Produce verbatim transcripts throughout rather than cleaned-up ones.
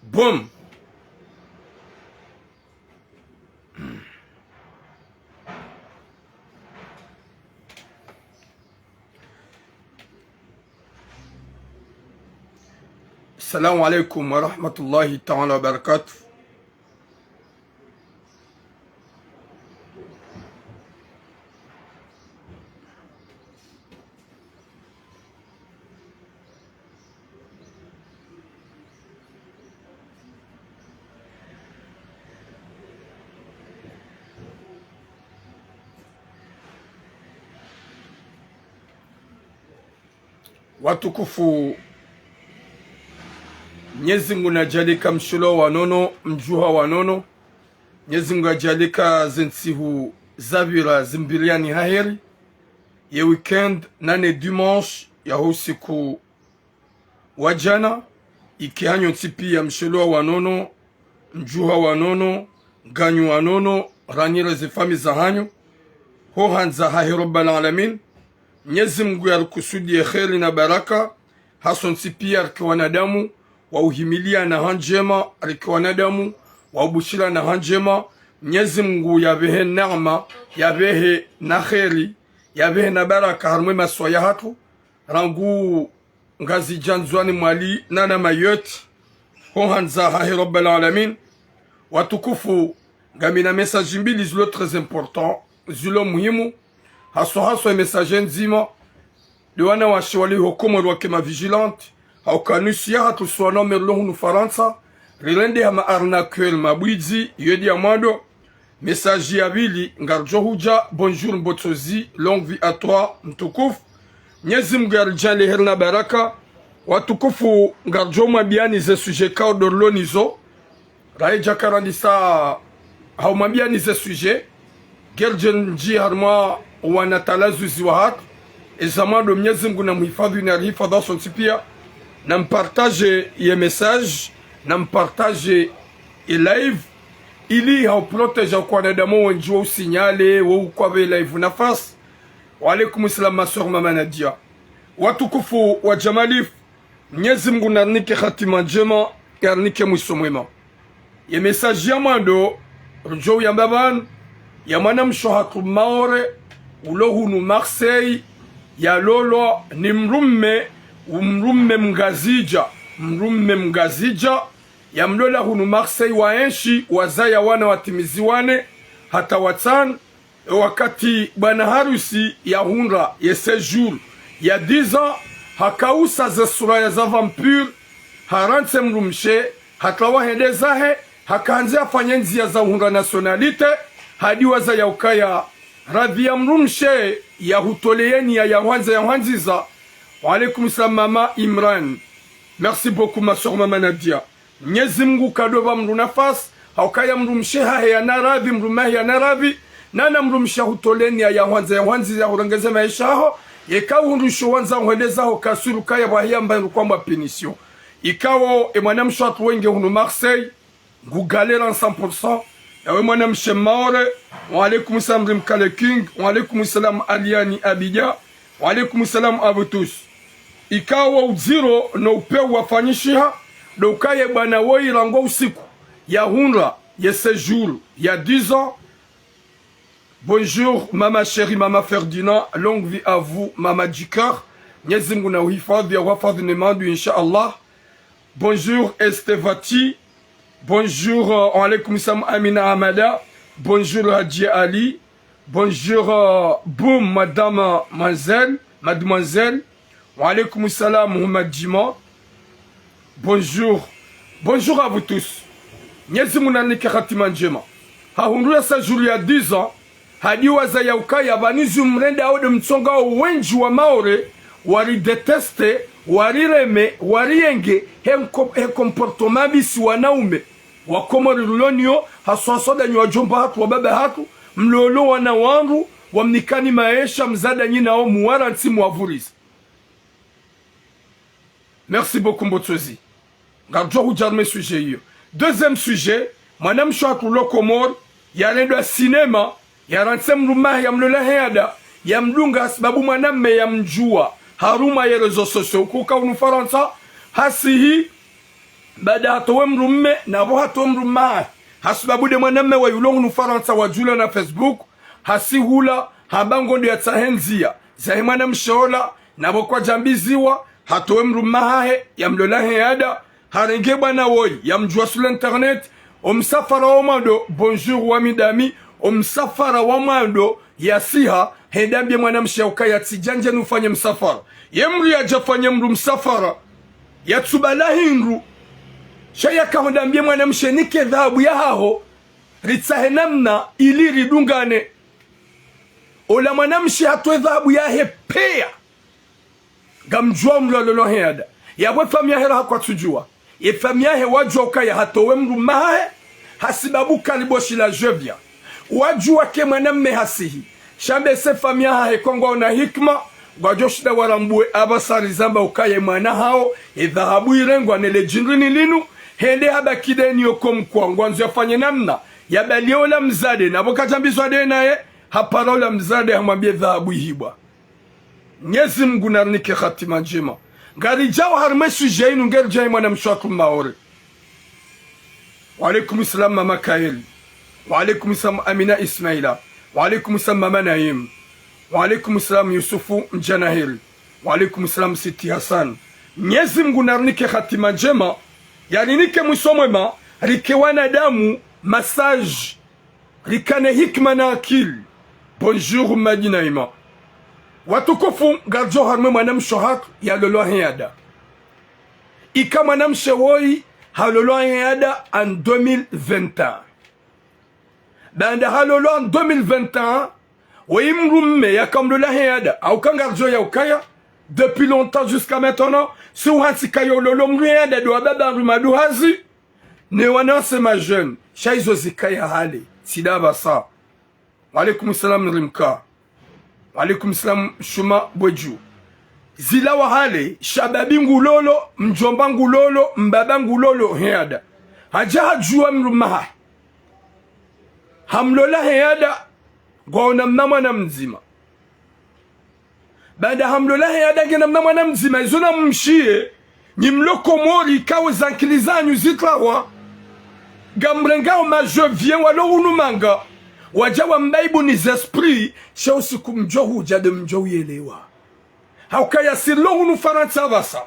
Boom. Assalamu alaikum wa rahmatullahi ta'ala wa barakatuh. Watukufu, Mnyezi Mngu nadjalika mshilo wa nono, mdjuha wa nono. Mnyezi Mngu nadjalika ze ntsihu zapvira zimbiliani ha heri. Ye weekend nane dimanche ya usiku wa djana, ike hanyu ntsi piya mshilo wa nono, mdjuha wa nono, nganyu wa nono, ranyi ne ze famiyi za hanyu, ho handza hahe Rabbal Alamin. Mnyezi Mngu yarikusudiye heri na baraka, hasontsi piya rike wanadamu wa uhimiliana ha ndjema, rike wanadamu wa ubushirana ha ndjema. Mnyezi Mngu yapvehe neema, yapvehe na heri, yapvehe na baraka harumwa ye masiwa yahatru, rangu Ngazidja, Ndzuwani, Mwali, nana Mayotte, ho handza hahe Rabbal Alamin. Watukufu, ngamina message mbili zilo très important, zilo muhimu, haswa haswa ye message ndzima, nde wanawashe waliho Komori wake ma vigilante, hauka nusu yahatru swana merlo hunu Farantsa, rilende ha ma arnaqueur, mabwidzi, iyo ndi ya mwando. Message ya pvili, ngaridjo hudja, bonjour Mbotsozi, longue vie à toi, mtukufu. Mnyezi Mngu yaridjaanliye heri na baraka. Watukufu, ngaridjo mwambiyani ze sujet kao ndo rilo nazo. Raha idja karandisa ha umwambiyani ze sujet, ngeri dje ndji harumwa wana talazuzi wahatru. Eza mwando Mnyezi Mngu namuhifadhi na yarihifadhi hasontsi piya. Nampartage ye message, nampartage ye live, ili ha uprotéger wanadamu wendji wa usignale, wa ukwapve live nafasi. Wa alaikum salam, ma sœur Mama Nadia. Watukufu wa Jamalif, Mnyezi Mngu narinike hatima ndjema, yarinike mwiso mwema. Ye message ya mwando, ridjo uyamba pvanu, ya mwanamshe hatru Maore, ulo hunu Marseille, yalolwa ni mdrume, mdrume Mngazidja, mdrume Mngazidja, yamlola hunu Marseille, waenshi, wazaya wana watimizi wane, hata watsanu. E wakati bwana harusi yahundra ye séjour ya dix ans, hakausa ze sura ya za vampire, harantsi mdrumshe, hatowa hende zahe, hakandzi afanye ndziya za uhundra nationalité, hadi wazaya ukaya radhi ya mdrumshe, yahutoleyeni ya yahwandza yahwandziza. Wa alaikum salam, Mama Imran. Merci beaucoup, ma sœur Mama Nadia. Mnyezi Mngu kadopva mdru nafasi, ha ukaya mdrumshe hahe yana radhi, mdrume hahe yana radhi, nana mdrumshe yahutoleyeni ya yahwandza yahwandziza, yahurengeze maesha yaho, yeka uhundru sho wandza uhende zaho, kaswiri ukaya pvwahiya mba hindru kwamba punition. Ikao, e mwanamshe hatru wenge hunu Marseille, ngu galère en cent pour cent. Yawe mwanamshe Maore, wa alaikum salam Rimkale King, wa alaikum salam Aliani Abidja, wa alaikum salam Abutus. Ikao udziro no upvewu wafanyishiha, ndo ukaya ye bwana woyi rangu usiku yahundra ye séjour ya dix ans. Bonjour, Mama chérie, Mama Ferdinand, longue vie à vous, Mama du cœur. Mnyezi Mngu nauhifadhi, yahuhifadhi ne mandu, insha Allah. Bonjour, Estevati. Bonjour, euh, wa alaikum salam, Amina Amada. Bonjour, Hadji Ali. Bonjour, euh, boum, madame, euh, mademoiselle, mademoiselle. Wa alaikum salam, Muhammad Djima. Bonjour. Bonjour à vous tous. Mnyezi Mngu narinike hatima ndjema. Hahundru ye séjour ya dix ans, hadi wazaya ukaya pvanu zi umrenda wo nde mtsonga wo wendji wa Maore, wari déteste, wari reme, wari yenge, he nko-, he comportement mbi si wanaume wa Komori rilo nayo, haswa haswa ndanyi wadjomba hatru, wababa hatru, mlolo wana wandru, wamnikani maesha, mzadanyina wo muwarantsi muwavuriza. Merci beaucoup, Mbotsozi. Ngaridjo hudja harumwa ye sujet iyo. Deuxième sujet, mwanamshe hatru ulo Komori, yarendwa cinéma, yarantsi mdrume hahe yamlola he ada, yamdunga hasibabu mwanamme yamdjuwa harumwa ye réseaux sociaux, uka hunu Farantsa, hasihi, Baada hatowe mdrumme, napvo hatowe mdrumme hahe. Hasibabu nde mwanamme wa yulo hunu Farantsa wadjuwa na Facebook, hasihula, hamba ngondro yatsahe ndziya zahe mwanamshe ola, napvo kwadjambiziwa, hatowe mdrumme hahe, yamlola he ada, harenge bwana woyi, yamdjuwa sur l'internet, omsafara wa mwando, bonjour wa midami, omsafara wa mwando, yasiha, hende yambiye mwanamshe ukaya tsidjandje nifanye msafara. Ye mdru yadjafanye mdru msafara, yatsubala hindru. Sha yakahenda yambiye mwanamshe nike dhahabu yahaho, ritsahe namna ili ridungane. Ola mwanamshe hatowe dhahabu yahe peya. Ngamdjuwa mdru alolwa he ada. Yapvo efamiyi yahe raha kwatsudjuwa. Efamiyi yahe wadjuwa ukaya hatowe mdrumme hahe, hasibabu kaliboshi la jevya. Wadjuwa ke mwanamme hasihi. Sha mbe se famiyi yahahe ko ngwaona hikima, ngwadjoshinda warambuwe apvasa rizamba ukaya mwana hawo, edhahabu irengwa nele djindrini linu, hende habaki deni yoko mkwa, ngwandzo yafanye namna, yabaliye ola mdzadze, napvo kadjambizwa nde naye, hapara ola mdzadze hamwambiye dhahabu ihibwa. Mnyezi Mngu narinike hatima ndjema. Ngaridjao harimwa e sujet inu, ngeridjao mwanamshe watru Maore. Wa alaikum salam mama Kaeli. Wa alaikum salam Amina Ismaila. Wa alaikum salam mama Naim. Wa alaikum salam Yusufu Mdjanaheri. Wa alaikum salam Siti Hassan. Mnyezi Mngu narinike hatima ndjema. Yarinike mwiso mwema. Rike wanadamu, ma sages. Rikane hikima na akili. Bonjour Madi Naima. Watukufu, ngaridjo harimwa e mwanamshe hatru yalolwa he ada. Ika mwanamshe woyi halolwa he ada en deux mille vingt et un. Baanda halolwa en deux mille vingt et un, woyi mdrumme yakamlola he ada, hauka ngaridjo ya ukaya, depuis longtemps jusqu'à maintenant, si uhantsi kaya ulolo mdru he ada ndo wa baba mdru maduhazi, ne wanawase ma jeunes, sha izo zikaya hale, tsi nda pvasa. Wa alaikum salam Rimka. Wa alaikum salam Shuma Bwedju. Zilawa hale, shababi ngulolo, mdjomba ngulolo, mbaba ngulolo, he ada. Hadja hadjuwa mdrumme hahe. Hamlola he ada, ngwaona mna mwana mdzima. Baanda hamlola he ada ngena mna mwana mdzima, izo namumshiye, nyi mlo Komori kawe zankili zanyu zitrawa. Ngamrengao ma je viens walo hunu manga, wadja wamba ibu ni zesprit, sha usiku mdjo hudja nde mdjo uyelewa. Haukaya si rilo hunu Farantsa pvasa.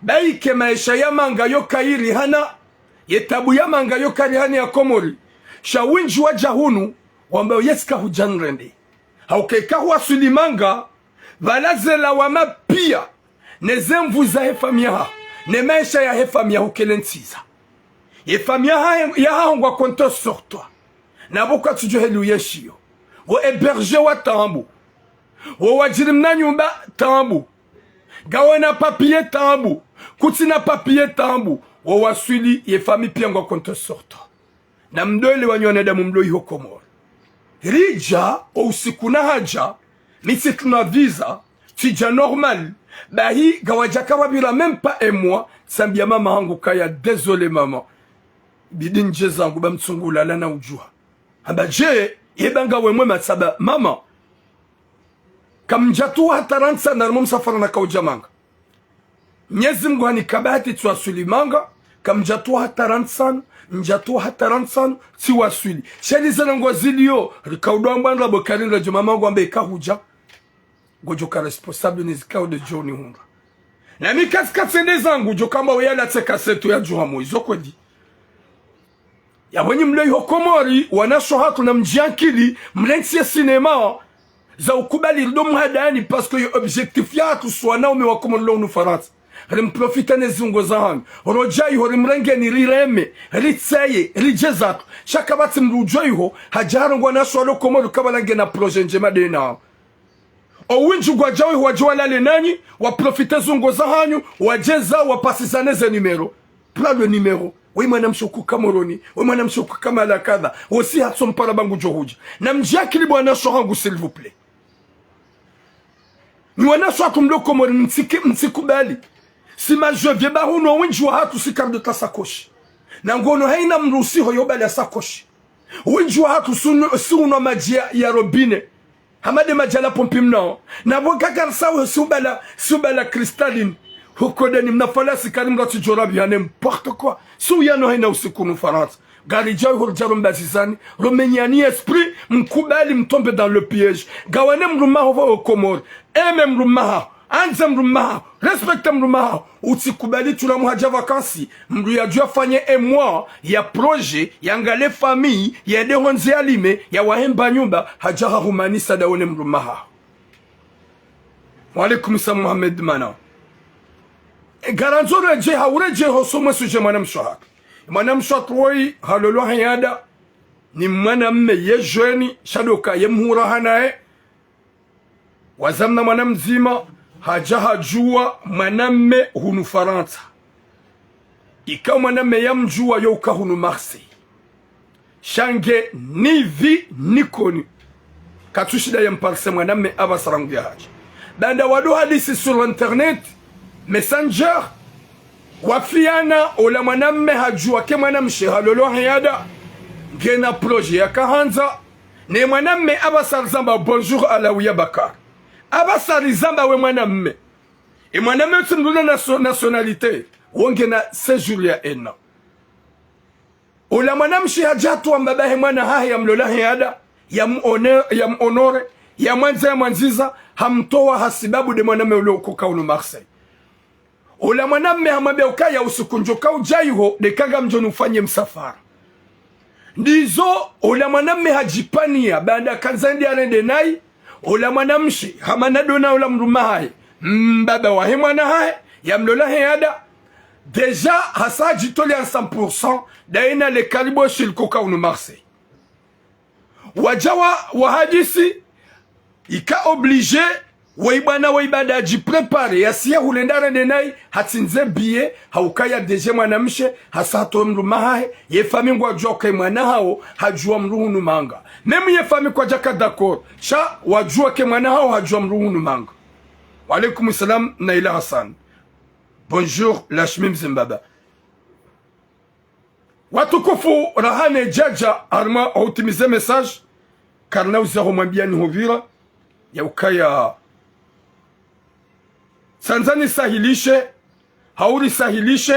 Baike maesha ya manga yo kayiri hana, ye tabu ya manga yo kari hana ya Komori. Sha windji wadja hunu, wamba yesi kahudja nrende. Hauka ika huwaswili manga, pvala ze lawama piya, ne ze nvu zahe famiyi yahaho, ne maesha yahe famiyi yahaho kele ntsiza. Ye famiyi yahahe, yahaho ngwa compter sur toi. Napvo kwatsudjo heli uyeshiyo. Wo héberger wa taabu. Wo wadjiri mna nyumba taabu. Ngawena papier taabu. Kutsina papier taabu. Wo waswili ye famiyi piya ngwa compter sur toi. Namdole wanyu wanadamu mlo iho Komori. Ridja, o usiku nahadja, mi tsi tuna visa, tsidja normal, bahi ngawadja kapvapvira même pas un mois, tsambiya mama hangu kaya, désolé mama. Bidi ndje zangu ba mtsungu ulala na udjuha. Hamba dje, yeba ngawe mwema tsamba, mama. Kamdjatuwa hata rantsa na harumwa msafara nakaudja manga. Mnyezi Mngu hanika bahati tsiwaswili manga, kamdjatuwa hata rantsa, ndjatuwa hata rantsa, tsiwaswili. Sha eli zana ngwaziliyo, rikaudwa mbwa ndrabo kari nradjo mama ngwambe ikahudja. Ngodjo ka responsable ne zikao nde djo nihundra. Na mi kazi katsende zangu, djo kamba we yala tse kasetu ya djuha mo, izo kweli. Yapvo nyi mlo iho Komori, wanashe hatru namdjiankili, mrentsi ye sinema, za ukubali rido mhadani, parce que yo objectif yahatru si wanaume wa Komori lo hunu Farantsa. Rimprofite ne ziungo zahanyu. Rodja iho rimrengeni rireme, ritseye, ridje zatru. Sha kapvatsi mdru udjo iho, hadja harongoa wanashe walo Komori kapvala ngena projet ndjema nde nao. O windji ngwadjao iho wadje walale nanyi, waprofite ziungo zahanyu, wadje zao wapasizane ze numéro. Prends le numéro. We mwanamshe uku ka Moroni, we mwanamshe uku ka mahala kadha, wosi hatso mpara ba ngudjo hudja. Namdjiankili bo wanashe hangu, s'il vous plaît. Nyi wanashe hatru mlo Komori mtsiki, mtsikubali. Si ma je viens ba hunu windji wahatru si karido ta sakoshi. Na ngono haina mdru usiho yo bali ya sakoshi. Windji wahatru si unu, si unwa madji ya, ya robinet. Hama nde madji ya la pompe mnao. Napvo kakari sawe si ubala, si ubala cristalline. Huko deni mna falasi kali mratsi djo rabiha n'importe quoi. Si uyano haina usiku hunu Farantsa. Ngaridjo iho ridja rombazizani, romenyani esprit, mkubali mtombe dans le piège. Gawane mdrume haho pvo Komori. Aime mdrume haho. Andze mdrume haho. Respecte mdrume haho. Utsikubali tula muhadja vacances. Mdru yadjo yafanye un mois ya projet, yangale famille, yende hondze yalime, yawahe mba nyumba, hadja hahumanisa dawane mdrume haho. Wa alaikum salam Mohamed Mana. E, ngarandzo redjeyi, ha uredjeyi ho somwe sujet mwanamshe hatru. Mwanamshe hatru woyi, halolwa hayada, ni mwanamme ye jeune, sha ndo ka ye mhura hanaye. Wazamna mwana mdzima, hadja hadjuwa mwanamme hunu Farantsa. Ika mwanamme yamdjuwa yo uka hunu Marseille. Sha nge ni vu ni connu. Katsu shinda yamparisa mwanamme apvasa rangu yahadja. Baanda wado hadisi sur internet, Messenger, wafiana ola mwanamme hadjuwa ke mwanamshe halolwa hayada, ngena projet yakahandza, ne mwanamme apvasa rizamba bonjour Alawiya Bakar. Apvasa rizamba we mwanamme. E mwanamme utsi mdru na naso-, nationalité, wo ngena séjour ya un an. Ola mwanamshe hadja hatowa mbaba he mwana hahe yamlola hayada, yamu-, yamhonoré, yamwandza yamwandziza, hamtowa hasibabu nde mwanamme ule uka hunu Marseille. Ola mwanamme hamwambia ukaya usiku ndjo ka udja iho, nde ka ngamdjo nufanye msafara. Ndizo, ola mwanamme hadjipvania, baanda kandza ndi arende nayi, ola mwanamshe, hamana dona ola mdrume hahe, mbaba wahe mwana hahe, yamlola hayada, déjà, hasa hadjitolea cent pour cent, dayina le kalibo shil koka hunu Marseille. Wadja wa, wahadisi, ika obligé, woyi bwana woyi baanda hadjipréparé, yasiya hule nda arende nayi, hatsindze billet, ha ukaya déjà mwanamshe, hasa hatowe mdrume hahe, ye famille ngwadjuwa uka ye mwana hawo, hadjuwa mdru hunu manga. Même ye famille kwadjaka d'accord, sha wadjuwa ke mwana hawo, hadjuwa mdru hunu manga. Wa alaikum salam, Naila Hassan. Bonjour, Lashmi Mzimbaba. Watukufu, raha ne djadja, harimwa hutimize message, karina uzaho mwambiani hupvira, ya ukaya, tsandza nisahilishe, ha urisahilishe,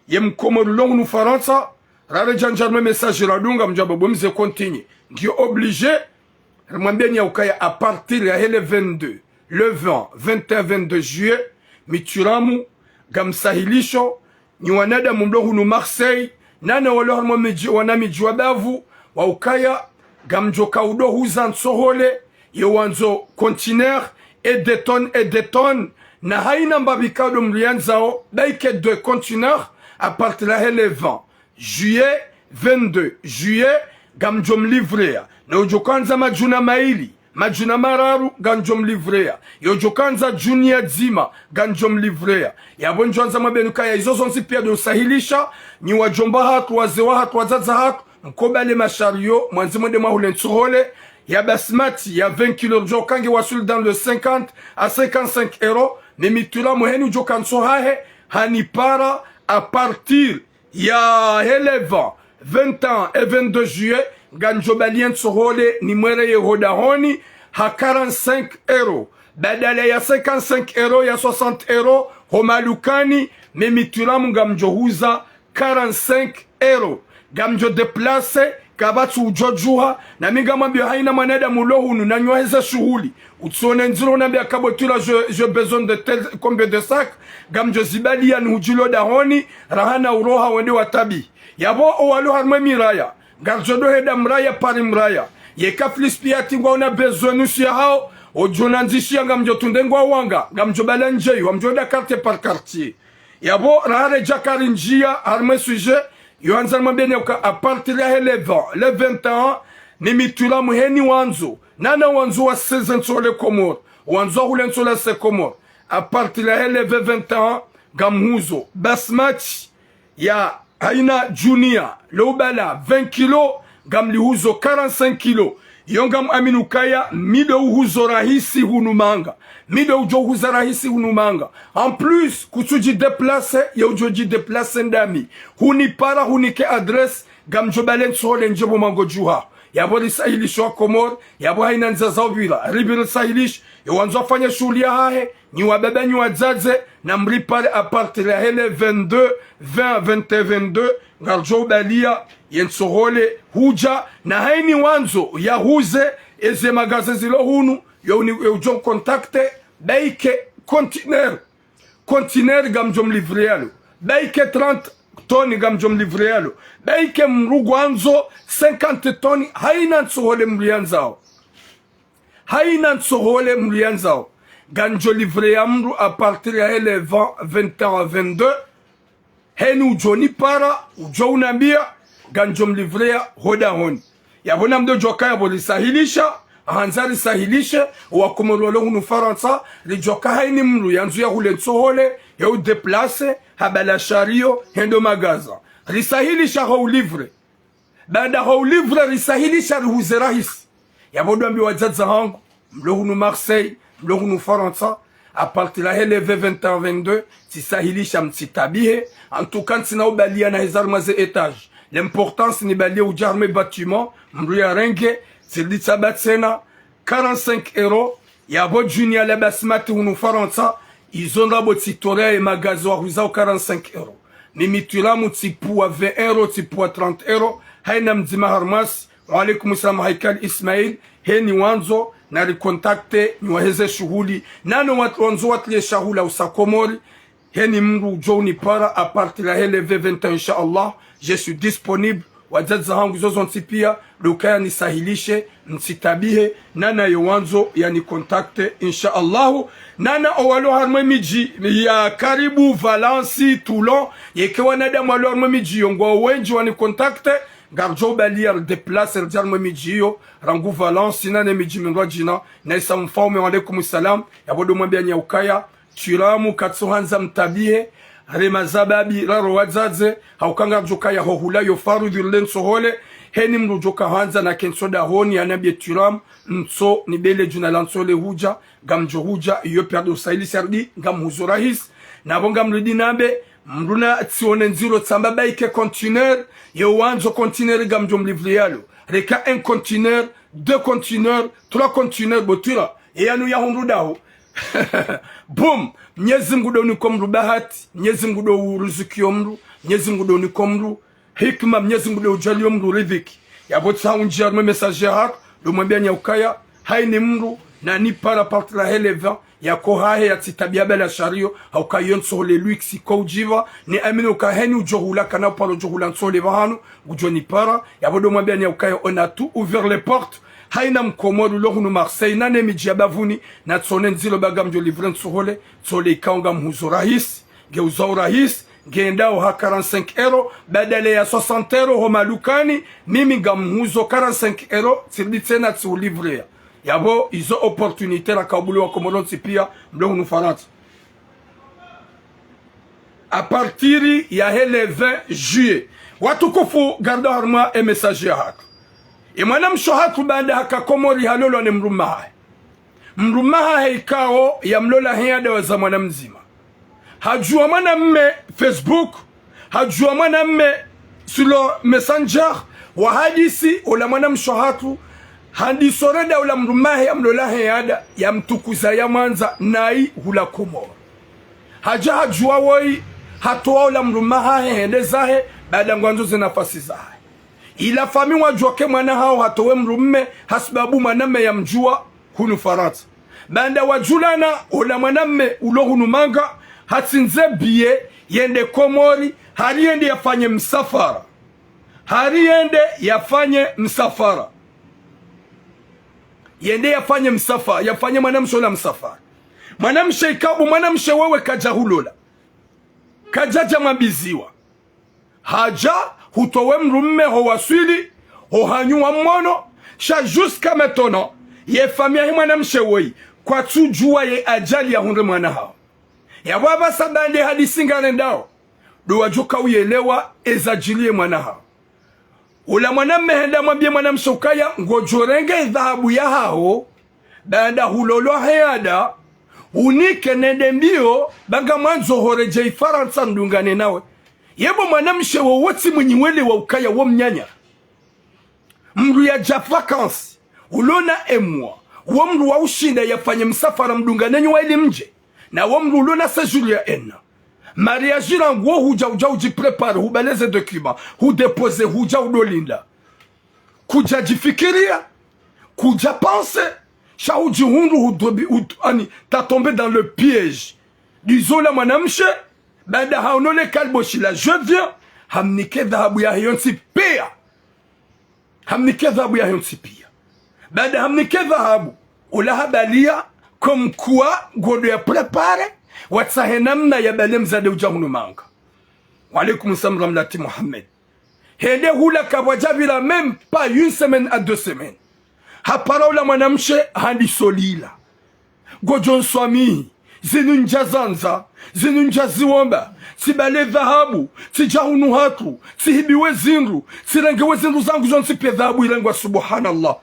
ye mkomori ulo hunu Farantsa, rare djandja harimwa message radunga mdjamba bo mze continue. Ngiyo obligé, rimwambieni ya ukaya à partir ya he le vingt-deux, le vingt, vingt et un, vingt-deux juillet, mituramu, ngamsahilisho, nyi wanadamu mlo hunu Marseille, nana walo harimwa midji, wana midji wa bavu, wa ukaya, ngamdjo ka udo huza ntsohole, yo wandzo conteneur, et des tonnes, et des tonnes, na haina mbapvi kado mliandzao, baike deux conteneurs, à partir la he le vingt juillet, vingt-deux juillet, ngamdjo mlivrea. Na udjo kandza madjuna maili, madjuna mararu, ngamdjo mlivrea. Yo djo kandza djuni ya dzima, ngamdjo mlivrea. Yapvo ndjo andza mwambeni ukaya izo zontsi pia ndo usahilisha, nyi wadjomba hatru, wazee wahatru, wadzadze hatru, mkobale mashariyo, mwandzi mwende mwahule ntsohole, ya basmati, ya vingt kilos, djo kange wasuli dans le cinquante à cinquante-cinq euros, ne mituramu heni udjo ka ntsohahe, hanipara, à partir ya he le vingt, vingt et un et vingt-deux juillet, ngamdjo balie ntsohole nimwereye ho dahoni ha quarante-cinq euros. Badala ya cinquante-cinq euros, ya soixante euros, ho madukani, ne mituramu ngamdjo huza quarante-cinq euros. Ngamdjo déplacer, kapvatsi udjo djuha, na mi ngamwambio haina mwanadamu ulo hunu, na nyi waheze shuhuli. Utsione ndziro unambia kabo tula, je, je besoin de tel, combien de sacs, ngamdjo zibalia ni hudjilo dahoni, raha na uroha wende watabi. Yapvo owalo harimwa emiraya, ngaridjo doheda mraya pari mraya. Ye kaflis pia ati ngwaona besoin nusu yahao, odjo nandzishia ngamdjo tunde ngwawanga, ngamdjo bala ndjeyi, wamdjo da quartier par quartier. Yapvo raha redja karindjia harimwa esujet, yo andza nimwambieni uka à partir ya he le vingt, le vingt et un, ne mituramu heni wandzo, nana wandzo waseze ntsohole Komori, wandzo wahule ntsohole se Komori. À partir ya he le vingt, vingt et un, ngamhuzo basmati ya haina djuni ya lo ubala vingt kilos, ngamlihuzo quarante-cinq kilos. Yo ngamamini ukaya mi ndo uhuzo rahisi hunu manga. Mi ndo udjo uhuza rahisi hunu manga. En plus, kutsudji déplacer, yo udjo dji déplacer ndami. Hunipara, hunike adresse, ngamdjo bale ntsohole ndje pvo mwango djuha. Yapvo risahilisho wa Komori, yapvo haina ndzia za upvira, ripvira risahilisho, yo wandzo wafanye shuhuli yahahe, Nyi wababa, nyi wadzadze, namripare à partir ya hele vingt-deux, vingt, vingt et un, vingt-deux, ngaridjo ubalia ye ntsohole hudja, na hayina wandzo yahuze eze magaze zilo hunu, yo uni-, yo udjo contacter, baike conteneur, conteneur ngamdjo mlivrealo, baike trente tonnes ngamdjo mlivrealo, baike mdru ngwandzo cinquante tonnes, hayina ntsohole mdru yandzao. Hayina ntsohole mdru yandzao, ngamdjo livrea mdru à partir ya hele vingt, vingt et un, vingt-deux. Heni udjo nipara, udjo unambia, ngamdjo mlivrea ho dahoni. Yapvo namdo djuwa kaya pvo risahilisha, handza risahilishe, wakomori walo hunu Farantsa, ridjuwa ka hayina mdru yandzo yahule ntsohole, ya udéplacer, habala chariot, hende ho magaze. Risahilisha ho ulivrer. Baanda ho ulivrer risahilisha rihuze rahisi. Yapvo ndo wambia wadzadze hangu, mlo hunu Marseille, mlo hunu Farantsa, à partir ya hele vingt, vingt et un, vingt-deux, tsisahilisha, mtsitabihe. En tout cas, ntsina ubalia na heza harumwa ze étage. L'importance nibalie udja harumwa bâtiment, mdru yarenge, tsiridi tsaba tsena, quarante-cinq euros, yapvo djuni ya la Basmati hunu Farantsa, izo ndrabo tsitolea ye magaze wahuzao quarante-cinq euros. Mimi Twiramu tsipvua vingt euros, tsipvua trente euros, hayina mdzima harumwasi. Wa alaikum salam Haikal Ismail, heni wandzo, nari contacter, nyi waheze shuhuli. Nano wat-, wandzo watlie shahula usa Komori, heni mdru udjo unipara à partir ya hele vingt, vingt et un, insha Allah, je suis disponible. Wadzadze hangu zozontsi pia, ndo ukaya nisahilishe, mtsitabihe, nana yo wandzo yani contacter, insha Allahu. Nana owalo harumwa midji ya karibu, Valence, Toulon, yeke wanadamu walo harumwa midji yo ngwao wendji wani contacter, ngaridjo ubalia ridéplacer ridje harumwa midji yo, rangu Valence, nane midji mindrwadjina, na Isa Mfaume, wa alaikum salam, yapvo ndo mwambia nyi ukaya, Twiramu katsuhandza mtabihe, rema zababi, raro wadzadze, hauka ngaridjo kaya ho hula yo faradhwi rile ntsohole, heni mdru djo kahandza na kentsi dahoni, yanambie Twiramu, ntso nibele djuna la ntsohole hudja, ngamdjo hudja, iyo pia ndo usahilisha ridi, ngamhuzo rahisi, napvo ngamridi nambe, mdru natsione ndziro tsamba baike conteneur, ye wandzo conteneur ngamdjo mlivrealo, reka un conteneur, deux conteneurs, trois conteneurs, bo Twira, ye yanu ya hundru daho. Boum! Mnyezi Mngu ndo unika omdru bahati, Mnyezi Mngu ndo uruzukiyo mdru, Mnyezi Mngu ndo unika omdru hikima, Mnyezi Mngu ndo udjaliyo mdru riziki. Yapvo tsaha undjia harumwa message yahatru, ndo mwambia nyi ukaya, hayina mdru, nanipara à partir ya hele vingt, yako hahe yatsitabia bala chariot, hauka yo ntsohole luxe ko udjiva, ni amini uka heni udjo hula kana uparo djo hula ntsohole pvahanu, ngudjo nipara, yapvo ndo mwambia nyi ukaya on a tout ouvert les portes, hayina Mkomori ulo hunu Marseille, nane midji ya bavuni, natsione ndziro ba ngamdjo livrer ntsohole, ntsohole ikao ngamhuzo rahisi, ngeuzao rahisi, ngendao ha quarante-cinq euros, badala ya soixante euros ho madukani, mimi ngamhuzo quarante-cinq euros, tsiridi tsena tsiulivrea. Yapvo izo opportunité raka ubuliwa Komori ntsi pia, mlo hunu Farantsa. À partir ya hele vingt juillet. Watukufu, ngarida harumwa e message yahatru. E mwanamshe hatru baanda haka Komori halolwa ne mdrumme wahahe. Mdrumme wahahe ikao yamlola he anda waza mwana mdzima. Hadjuwa mwanamme Facebook, hadjuwa mwanamme sur le Messenger, wahadisi, ola mwanamshe hatru, handiso renda ola mdrumme wahahe yamlola he anda, yamtukuza yamwandza nayi hula Komori. Hadja hadjuwa woyi, hatowa ola mdrumme wahahe hende zahe, baanda ngwandzo ze nafasi zahe. Ila fami wadjuwa ke mwana hawo hatowe mdrumme, hasibabu mwanamme yamdjuwa hunu Farantsa. Baanda wadjulana, ola mwanamme ulo hunu Manga, hatsindze billet, yende Komori, hari yende yafanye msafara. Hari yende yafanye msafara. Yende yafanye msafa-, yafanye mwanamshe ola msafara. Mwanamshe ikao bo mwanamshe wewe kadja hulola. Kadjadja mwambiziwa. Hadja, hutowe mdrumme ho waswili, ho hanyu wa mwono, sha jusqu'à maintenant, ye fami yahe mwanamshe woyi, kwatsudjuwa ye ajali yahundre mwana hawo. Yapvo apvasa baanda hadisi ngarendao, ndo wadjo kauyelewa ezadjiliye mwana hawo. Ola mwanamme hende yamwambie mwanamshe ukaya, ngodjo renge dhahabu yahaho, baanda hulolwa he anda, unike nende mbio, ba ngamwandzo horedjei Farantsa ndungane nawe. Ye bo mwanamshe wowo tsi mwinyi welewa ukaya wo mnyanya. Mdru yadja vacances, ulona emwa, wo mdru wa ushinda yafanye msafara mdungane nyi wa ili mdje. Na wo mdru ulo na séjour ya un an. Mariage rangu wo hudja, hudja hudjiprépare, hubale ze documents, hudéposer, hudja hudolinda. Kudjadjifikiria, kudjapenser, sha hudjihundru hudrobi, hud-, ani, t'as tombé dans le piège. Disons la mwanamshe, baada haono le kalboshi la, je viens, hamnike dhahabu yahe yontsi pia. Hamnike dhahabu yahe yontsi pia. Baada hamnike dhahabu, ola habalia, comme quoi, ngodo ya préparer, watsahe namna yabale mdzadze udja hunu manga. Wa alaikum salam Ramlati Mohamed. Hende hula kapvwadjapvira même pas une semaine à deux semaines. Hapara ola mwanamshe handiso lila. Ngodjo nswamihi, zinu ndjazandza, zinu ndjaziomba, tsibale dhahabu, tsidja hunu hatru, tsihibiwe zindru, tsirengewe zindru zangu zontsi pia dhahabu irengwa, subhanallah.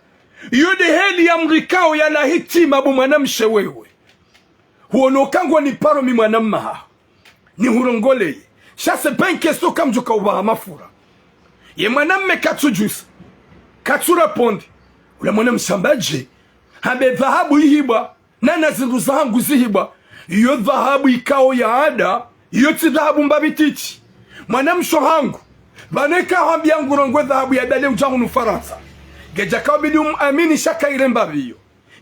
Iyo nde heli ya mdru ikao yalawa hitima bo mwanamshe wewe. Huono uka ngo niparo mi mwanamme haho. Nihurongoleye. Sha c'est pas une question kamdjoka upvaha mafura. Ye mwanamme katsudjusa. Katsu répondre. Ula mwanamshe hamba dje. Hambe dhahabu ihibwa. Nana zindru zahangu zihibwa. Iyo dhahabu ikao ya ada. Iyo tsi dhahabu mbapvi titi. Mwanamshe hangu. Pvanu eka hambia ngurongoe dhahabu yabale udja hunu Farantsa. Ngedjaka ubidi umwamini sha kaire mbapvi iyo.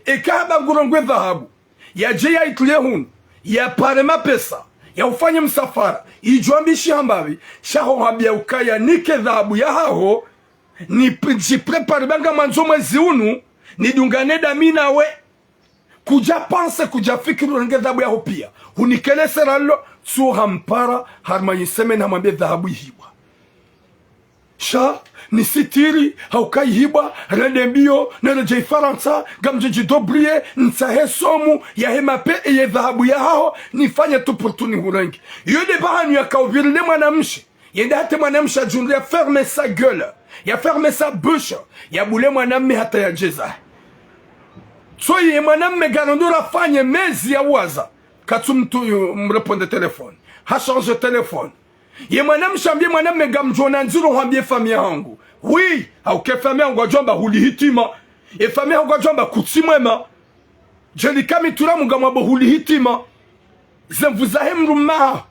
Eka hamba ngurongoe dhahabu. Yadje yaitrulie hunu, yapare mapesa, yaufanye msafara, idjo ambishiha mbapvi, sha ho hambia ukaya nike dhahabu yahaho, ni p-, djiprépare ba ngamwandzo mwezi unu, nidungane dami nawe, kudjapenser, kudjafikiri urenge dhahabu yaho pia. Hunike le sera lilo, tsu hampara, harumwa yi semaine hamwambie dhahabu ihibwa. Sha, nisitiri, hauka ihibwa, rende mbio, neredjei Farantsa, ngamdjo djidébrouiller, ntsahe somme, yahe mape, ye dhahabu yahaho, nifanye tout pour tout nihurenge. Iyo nde pvahanu yakaupviri le mwanamshe, yende hata mwanamshe adjundru ya fermer sa gueule, ya fermer sa bouche, yabule mwanamme hata yadjeza. So ye mwanamme ngarendo rafanye mezi ya waza, katsu mtu yu mrépondre téléphone, ha changer téléphone. Ye mwanamshe hambie mwanamme ngamdjo ona ndziro hwambie famille hangu. Oui, hauka famille hangu wadjo amba huli hitima. E famille hangu wadjo amba kutsi mwema. Djeli kami turamu ngamwambo huli hitima. Ze nvu zahe mdrumme haho.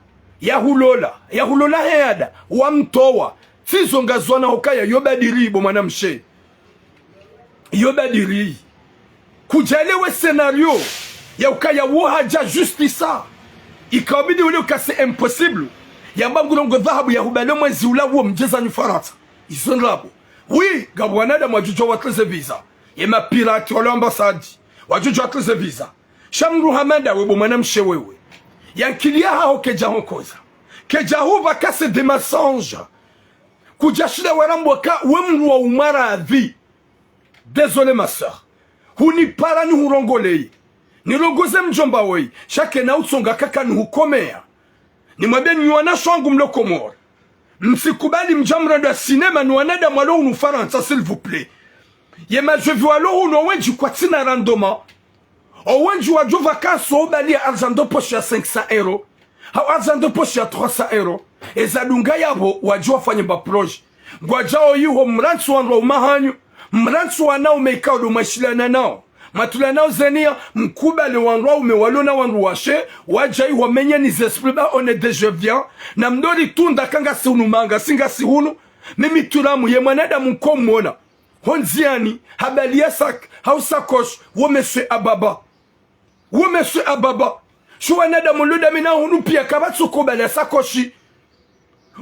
Yahulola. Yahulola he ada. Wamtowa. Tsi zo ngazwana hukaya yo badiri bo mwanamshe. Yo badiri. Kudjaelewe scénario ya ukaya wo hadja juste ça. Ikaubidi ule uka c'est impossible. Yamba ngurongoe dhahabu yahubale mwezi ula wo mdjezanyu Farantsa. Izo ndrabo. Oui, ngapvo wanadamu wadjudjuwa watrize visa. Ye mapirate wale ambassade. Wadjudjuwa watrize visa. Sha mdru hama ndawe bo mwanamshe wewe. Ye ankili yahaho kedja honkoza. Kedja hupva ka c'est des mensonges. Kudjashinda warambwa ka we mdru wa umwaradhi. Désolé ma sœur. Hunipara nihurongoleye. Nirongoze mdjomba woyi. Sha kena utsonga kaka nihukomeya. Nimwambie nyi wanashe wangu mlo Komori. Msikubali mdja mrandwa cinéma ni wanadamu walo hunu Farantsa, s'il vous plaît. Ye madjevi walo hunu owendji kwatsina rendement. Owendji wadjo vacances, obalia argent de poche ya cinq cents euros, hau argent de poche ya trois cents euros. Eza dunga yapvo wadjo wafanye mba projet. Ngwadjao yiho mrantsi wandru wa umahanyu, mrantsi wanaume ikao ndo mwashiliana nao, mwatula nao zenia, mkubali wandru waume walo na wandru washe, wadja yiho menyeni ze esprit ba on est des jeunes viens, na mdori tunda ka ngasi hunu manga, si ngasi hunu, mimi turamu ye mwanadamu nkomwona. Ho ndziani, habalia sac, hau sacoche, wo monsieur Ababa. Wo monsieur Ababa. Sho wanadamu walo dami na hunu pia kapvatsi uko balia sacoche.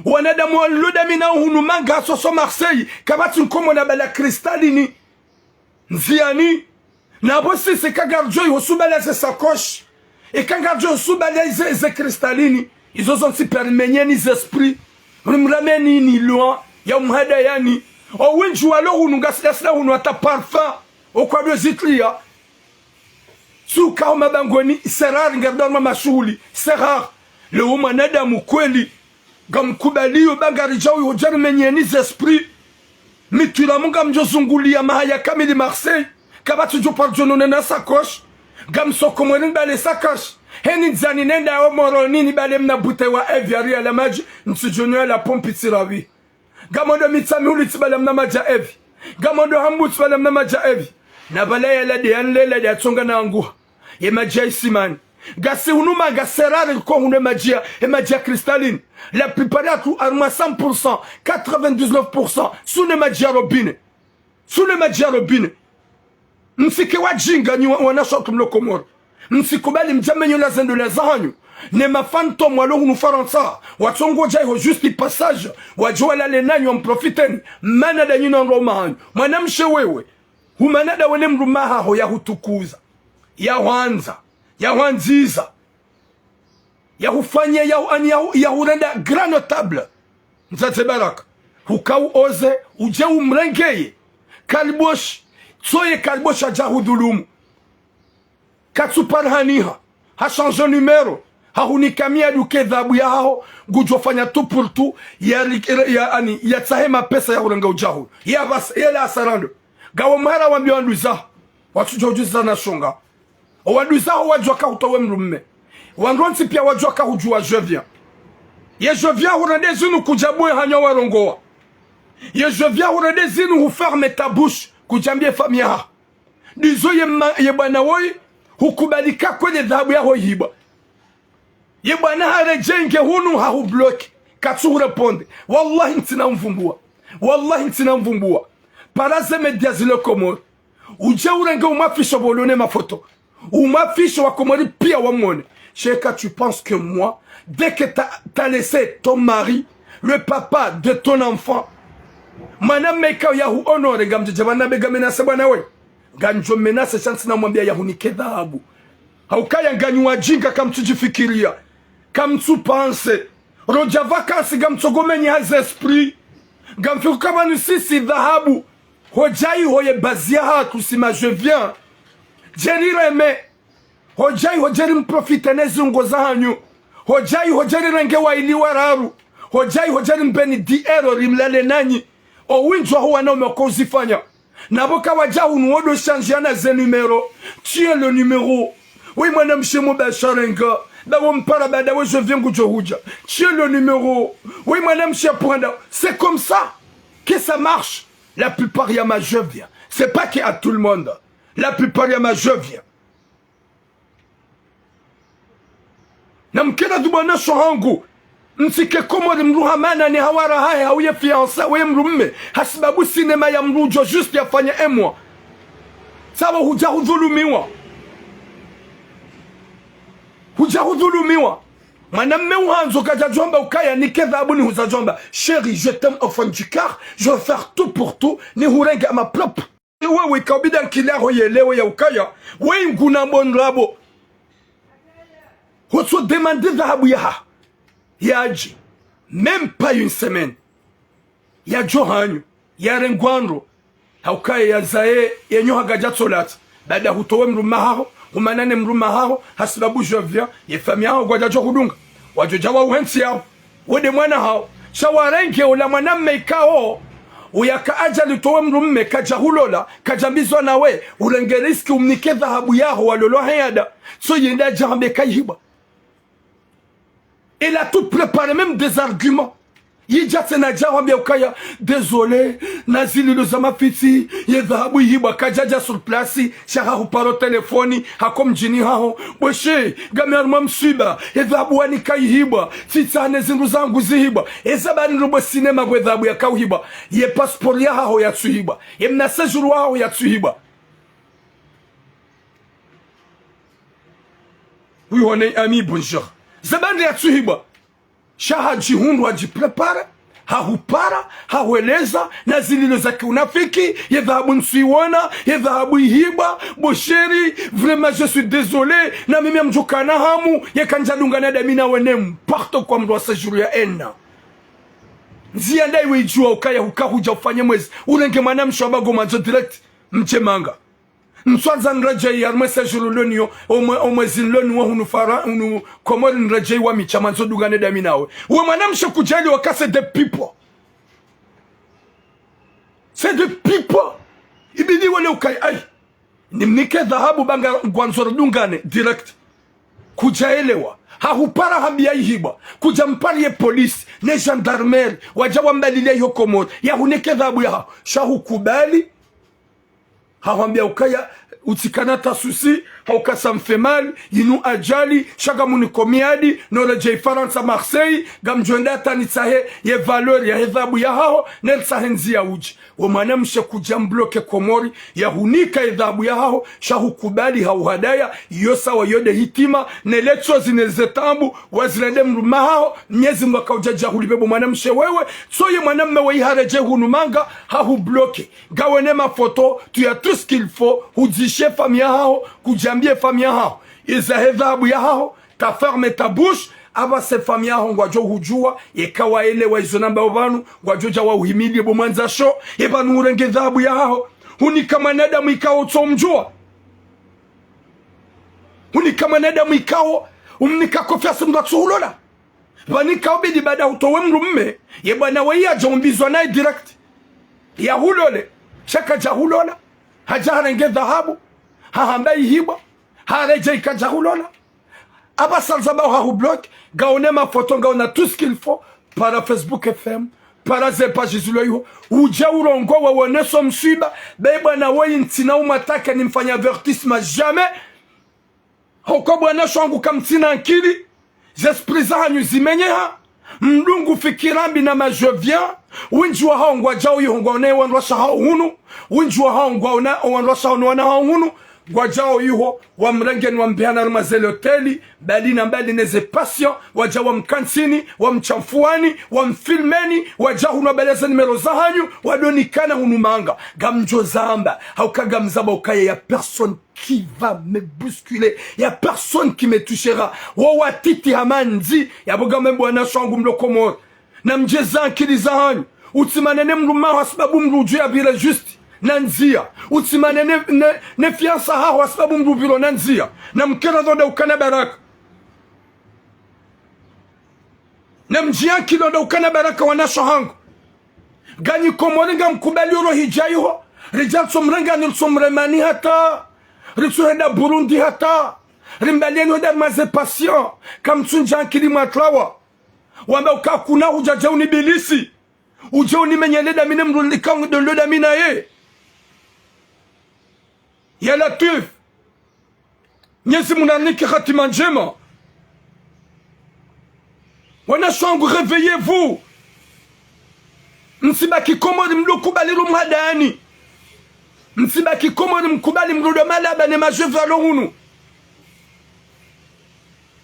Wanadamu walo dami na hunu manga soso Marseille, kapvatsi nkomwona balia cristalline. Ndziani. Napvo sisi eka ngaridjo yiho subalia ze sacoche. Eka ngaridjo yiho subalia ze, ze cristalline. Izo zontsi pia rimenyeni ze esprit. Rimrameneni loin ya umhadayani. Owendji walo hunu ngasi, ngasina hunu hata parfum. Okwadwe zitria. Tsuka ho mabangweni, c'est rare, ngaridjo harumwa mashuhuli, c'est rare. Leo mwanadamu kweli, ngamkubaliyo ba ngaridjao yiho djari menyeni ze esprit. Mi turamu ngamdjo zungulia mahaya kamili Marseille. Kapvatsi djo pardonner na sacoche. Ngamsoko mweni nibale sacoche. Heni ndziani nenda ho Moroni nibale mna bouteille wa evi ya ria la madji, ntsidjo nwa la pompe tsirawi. Ngamondo Mitsamihuli tsibalia mna madji ya evi. Ngamondo Hambu tsibalia mna madji ya evi. Na pvala yala de yanlela de yatsonga na anguha. Ye madji ya isimani. Ngasi hunu ma, ngasi rare ko hunu ye madji ya, ye madji ya cristalline. La plupart ya tu, harumwa cent pour cent, quatre-vingt-dix-neuf pour cent, tsi ne madji ya robinet. Tsi ne madji ya robinet. Mtsike wadjinga nyi wa, wanashe watru mlo Komori. Mtsikubali mdja menyo la zendo la zahanyu. Ne ma fantôme walo hunu Farantsa, watsongodja iho juste passage, wadjo walale nanyu wamprofiteni. Mana nda nyi no ndro mahanyu. Mwanamshe wewe, humana nda wene mdrume haho yahutukuza, yahwandza, yahwandziza, yahufanya, yahu, ani yahu, yahurenda grand notable. Mdzadze Baraka, huka uoze, udje umrengeye. Kariboshi, tsoye Kariboshi hadja hudhulumu. Katsupara haniha, ha changer numéro, hahunika miya duke dhahabu yahaho, ngudjofanya tout pour tout, ya, ya, ani, yatsahe mapesa ya hurenga udjahulu. Ya bas, yela asarando. Ngawe mhara wambia wandru zaho, watsudja udjuza na shonga. Owandru zaho wadjuwa ka hutowe mdrume. Wandru wontsi pia wadjuwa ka hudjuwa je viens. Ye je viens hurende zinu kudja bwe hanya warongowa. Ye je viens hurende zinu hu ferme ta bouche kudjambie famille yaho. Ndizo ye ma, ye bwana woyi hukubali ka kweli dhahabu yaho ihibwa. Ye bwana haredjei nge hunu hahubloqué. Katsuhurépondre. Wallahi ntsina mvumbuwa. Wallahi ntsina mvumbuwa. Para ze média zilo Komori. Udje urenge umafisho bolone mafoto. Umafisho wa Komori pia wamone. Sheka, tu penses que moi, dès que t'as, t'as laissé ton mari, le papa de ton enfant, mwana meka yahu honoré, ngamdjadja bana bega menacé bwana we. Ngandjo menacé sha ntsina mwambia yahunike dhahabu. Haukaya nganyi wadjinga kamtsudjifikiria. Kamtsu pensé. Rodja vacances ngamtsogomenyi ha ze esprit. Ngamfiku ka pvanu sisi dhahabu. Hodja iho ye base yahatru si ma je viens. Djeri reme. Hodja iho djeri mprofité ne zungo zahanyu. Hodja iho djeri renge wayili wararu. Hodja iho djeri mbeni dix euros rimlale nanyi. Owindji waho wanaume wako uzifanya. Nabo kawadja hunu wodo changer na ze numéro. Tu es le numéro. Oui, mwanamshe mubashara nga. Nda wo mpara baada we je viens ngudjo hudja. Tu es le numéro. Oui, mwanamshe apanda. C'est comme ça que ça marche. La plupart ya ma je viens. C'est pas que à tout le monde. La plupart ya ma je viens. Namkena dhubana sho hangu. Mtsike Komori mdru hamana ni hawara hahe hauye fiancé waye mdrume. Hasibabu cinéma ya mdru udjo juste yafanya un mois. Sawa hudja hudhulumiwa. Hudja hudhulumiwa. Mwanamme uhandzo kadjadjwamba ukaya nike dhahabu ni huzadjwamba. Chérie, je t'aime au fond du cœur. Je vais faire tout pour tout. Nihurenge à ma propre. Wewe kaubida nkili yaho yelewe ya ukaya, we nguna bo ndrabo. Hutso demande dhahabu yaha. Yadji. Même pas une semaine. Yadjo hanyu. Yarengwa ndro. Haukaya yazaye, yenyo hagadja tsolatsa. Baada hutowe mdrume haho, humanane mdrume haho, hasibabu je viens, ye famille yaho ngwadjadjo hudunga. Wadjo dja wa uhentsi yaho. Wende mwana hawo. Sha warenge ola mwanamme ikao. Uyaka adja litowe mdrume, kadja hulola, kadja mbizwa nawe, urenge risque umnike dhahabu yaho walolwa heyada. So yende adja hambe kayihibwa. Elle a tout préparé, même des arguments. Yidja tsena dja hwambia ukaya, désolé, na zililo za mafitsi, ye dhahabu ihibwa, kadjadja sur place, sha hahuparo telefoni, hako mdjini haho. Bweshe, ngami harumwa mswiba, ye dhahabu wanika ihibwa, tsitsaha ne zindru zangu zihibwa. Eza bari ndro bwe cinéma bwe dhahabu yakauhibwa, ye passeport yahaho yatsuhibwa, ye mna séjour wahaho yatsuhibwa. Oui, hone ami, bonjour. Za bari ndro yatsuhibwa. Sha hadjihundru hadjiprépare, hahupara, hahweleza, na zililo za kiunafiki, ye dhahabu ntsuiwona, ye dhahabu ihibwa, bo chéri, vraiment je suis désolé, na mimi ngamdjokana hamu, ye kandjadungana dami nawe n'importe quoi mdru wa séjour ya ena. Ndziya ndayi we idjuwa ukaya huka hudja ufanye mwezi, urenge mwanamshe wa bago mandzo direct, mdje manga. Ntswandza nredjeyi harumwa séjour loniyo, omwe, omwezi loniyo hunu Fara, hunu Komori nredjeyi wa micha mandzo dungane dami nawe. We mwanamshe kudjaliwa ka c'est des people. C'est des people. Ibidi wale ukayi, ayi. Nimnike dhahabu banga ngwandzo ridungane direct. Kudjaelewa. Hahupara hambia ihibwa. Kudja mpari ye police, ne gendarmerie, wadja wambalilia iho Komori. Yahunike dhahabu yaho. Sha hukubali. Hahwambia ukaya, Utsikana ta souci, hauka ça me fait mal, yinu ajali, sha ngamuniko miadi, no redjei Farantsa Marseille, ngamdjo enda hata nitsahe ye valeur yahe dhahabu yahaho, ne ritsahe ndziya udje. We mwanamshe kudja mbloke Komori, yahunika ye dhahabu yahaho, sha hukubali hauhadaya, iyo sawa yo nde hitima, ne le tsozi ne ze taabu, wazirende mdrume wahaho, Mnyezi Mngu akaudja dja hulipve bo mwanamshe wewe, tso ye mwanamme we iharedje hunu manga, hahubloke. Ngawe ne mafoto, tu as tout ce qu'il faut, hudzishe famille yahaho, kudjambie famille yahaho. Iza he dhahabu yahaho, ta ferme ta bouche, apvasa famille yaho ngwadjo hudjua, yeka waelewa izo nambao pvanu, ngwadjo dja wauhimilie bo mwandzasho, ye pvanu urenge dhahabu yahaho. Hunika mwanadamu ikao tso mdjua. Hunika mwanadamu ikao, umnika confiance mdru atso hulola. Pvanu ika ubidi baada hutowe mdrumme, ye bwana we yadja umbizwa naye direct. Yahulole, sha kadja hulola, hadja harenge dhahabu, hahamba ihibwa, haredjei kadja hulola. Apvasa zambao hahubloke, ngawe ne mafoto, ngawe na tout ce qu'il faut, para Facebook F M, para ze page zilo iho, udje urongowe woneso mswiba, be bwana we ntsina umwataka nimfanye avertissement jamais, Hoko bwana sho wangu kamtsina ankili, ze esprit zahanyu zimenyeha, mdungu fikira mbi na ma je viens, wendji wahao ngwadjao iho ngwaone wandru washe hao hunu, wendji wahao ngwaona wandru washe hao no wana hao hunu, ngwadjao iho, wamrengeni wambiana harumwa ze loteli, mbali na mbali ne ze patient, wadja wamkantsini, wamshamfuani, wamfilmeni, wadja hunu wabeleze nimero zahanyu, wadonikana hunu manga, ngamdjo zamba, hauka ngamzamba ukaya ya personne qui va me bousculer, y a personne qui me touchera. Wo watiti hama ndzi, yapvo ngame bwana sho wangu mlo Komori. Namdjeze ankili zahanyu. Utsimane ne mdrume waho hasibabu mdru udjo yapvira juste. Na ndziya. Utsimane ne, ne, ne fiancé haho hasibabu mdru upviro na ndziya. Namkere dho nda ukana baraka. Namdjiankili ndo ukana baraka wanasho hangu. Nganyi Komori ngamkubali uro hidja iho. Ridja ritsomrengani ritsomremani hata. Ritsohenda Burundi hata. Rimbalieni hwenda harumwa ze patient. Kamtsundja ankili mwatrawa. Wamba uka kuna hudja dja unibilisi. Udje unimenyele dami ne mdru nika ndo ndo dami naye. Ya Latwif. Mnyezi Mungu narinike hatima ndjema. Wanasho wangu, réveillez-vous. Mtsibaki Komori mlo kubali ro mhadani. Mtsibaki Komori mkubali mlo ndo malaba ne ma je viens lo hunu.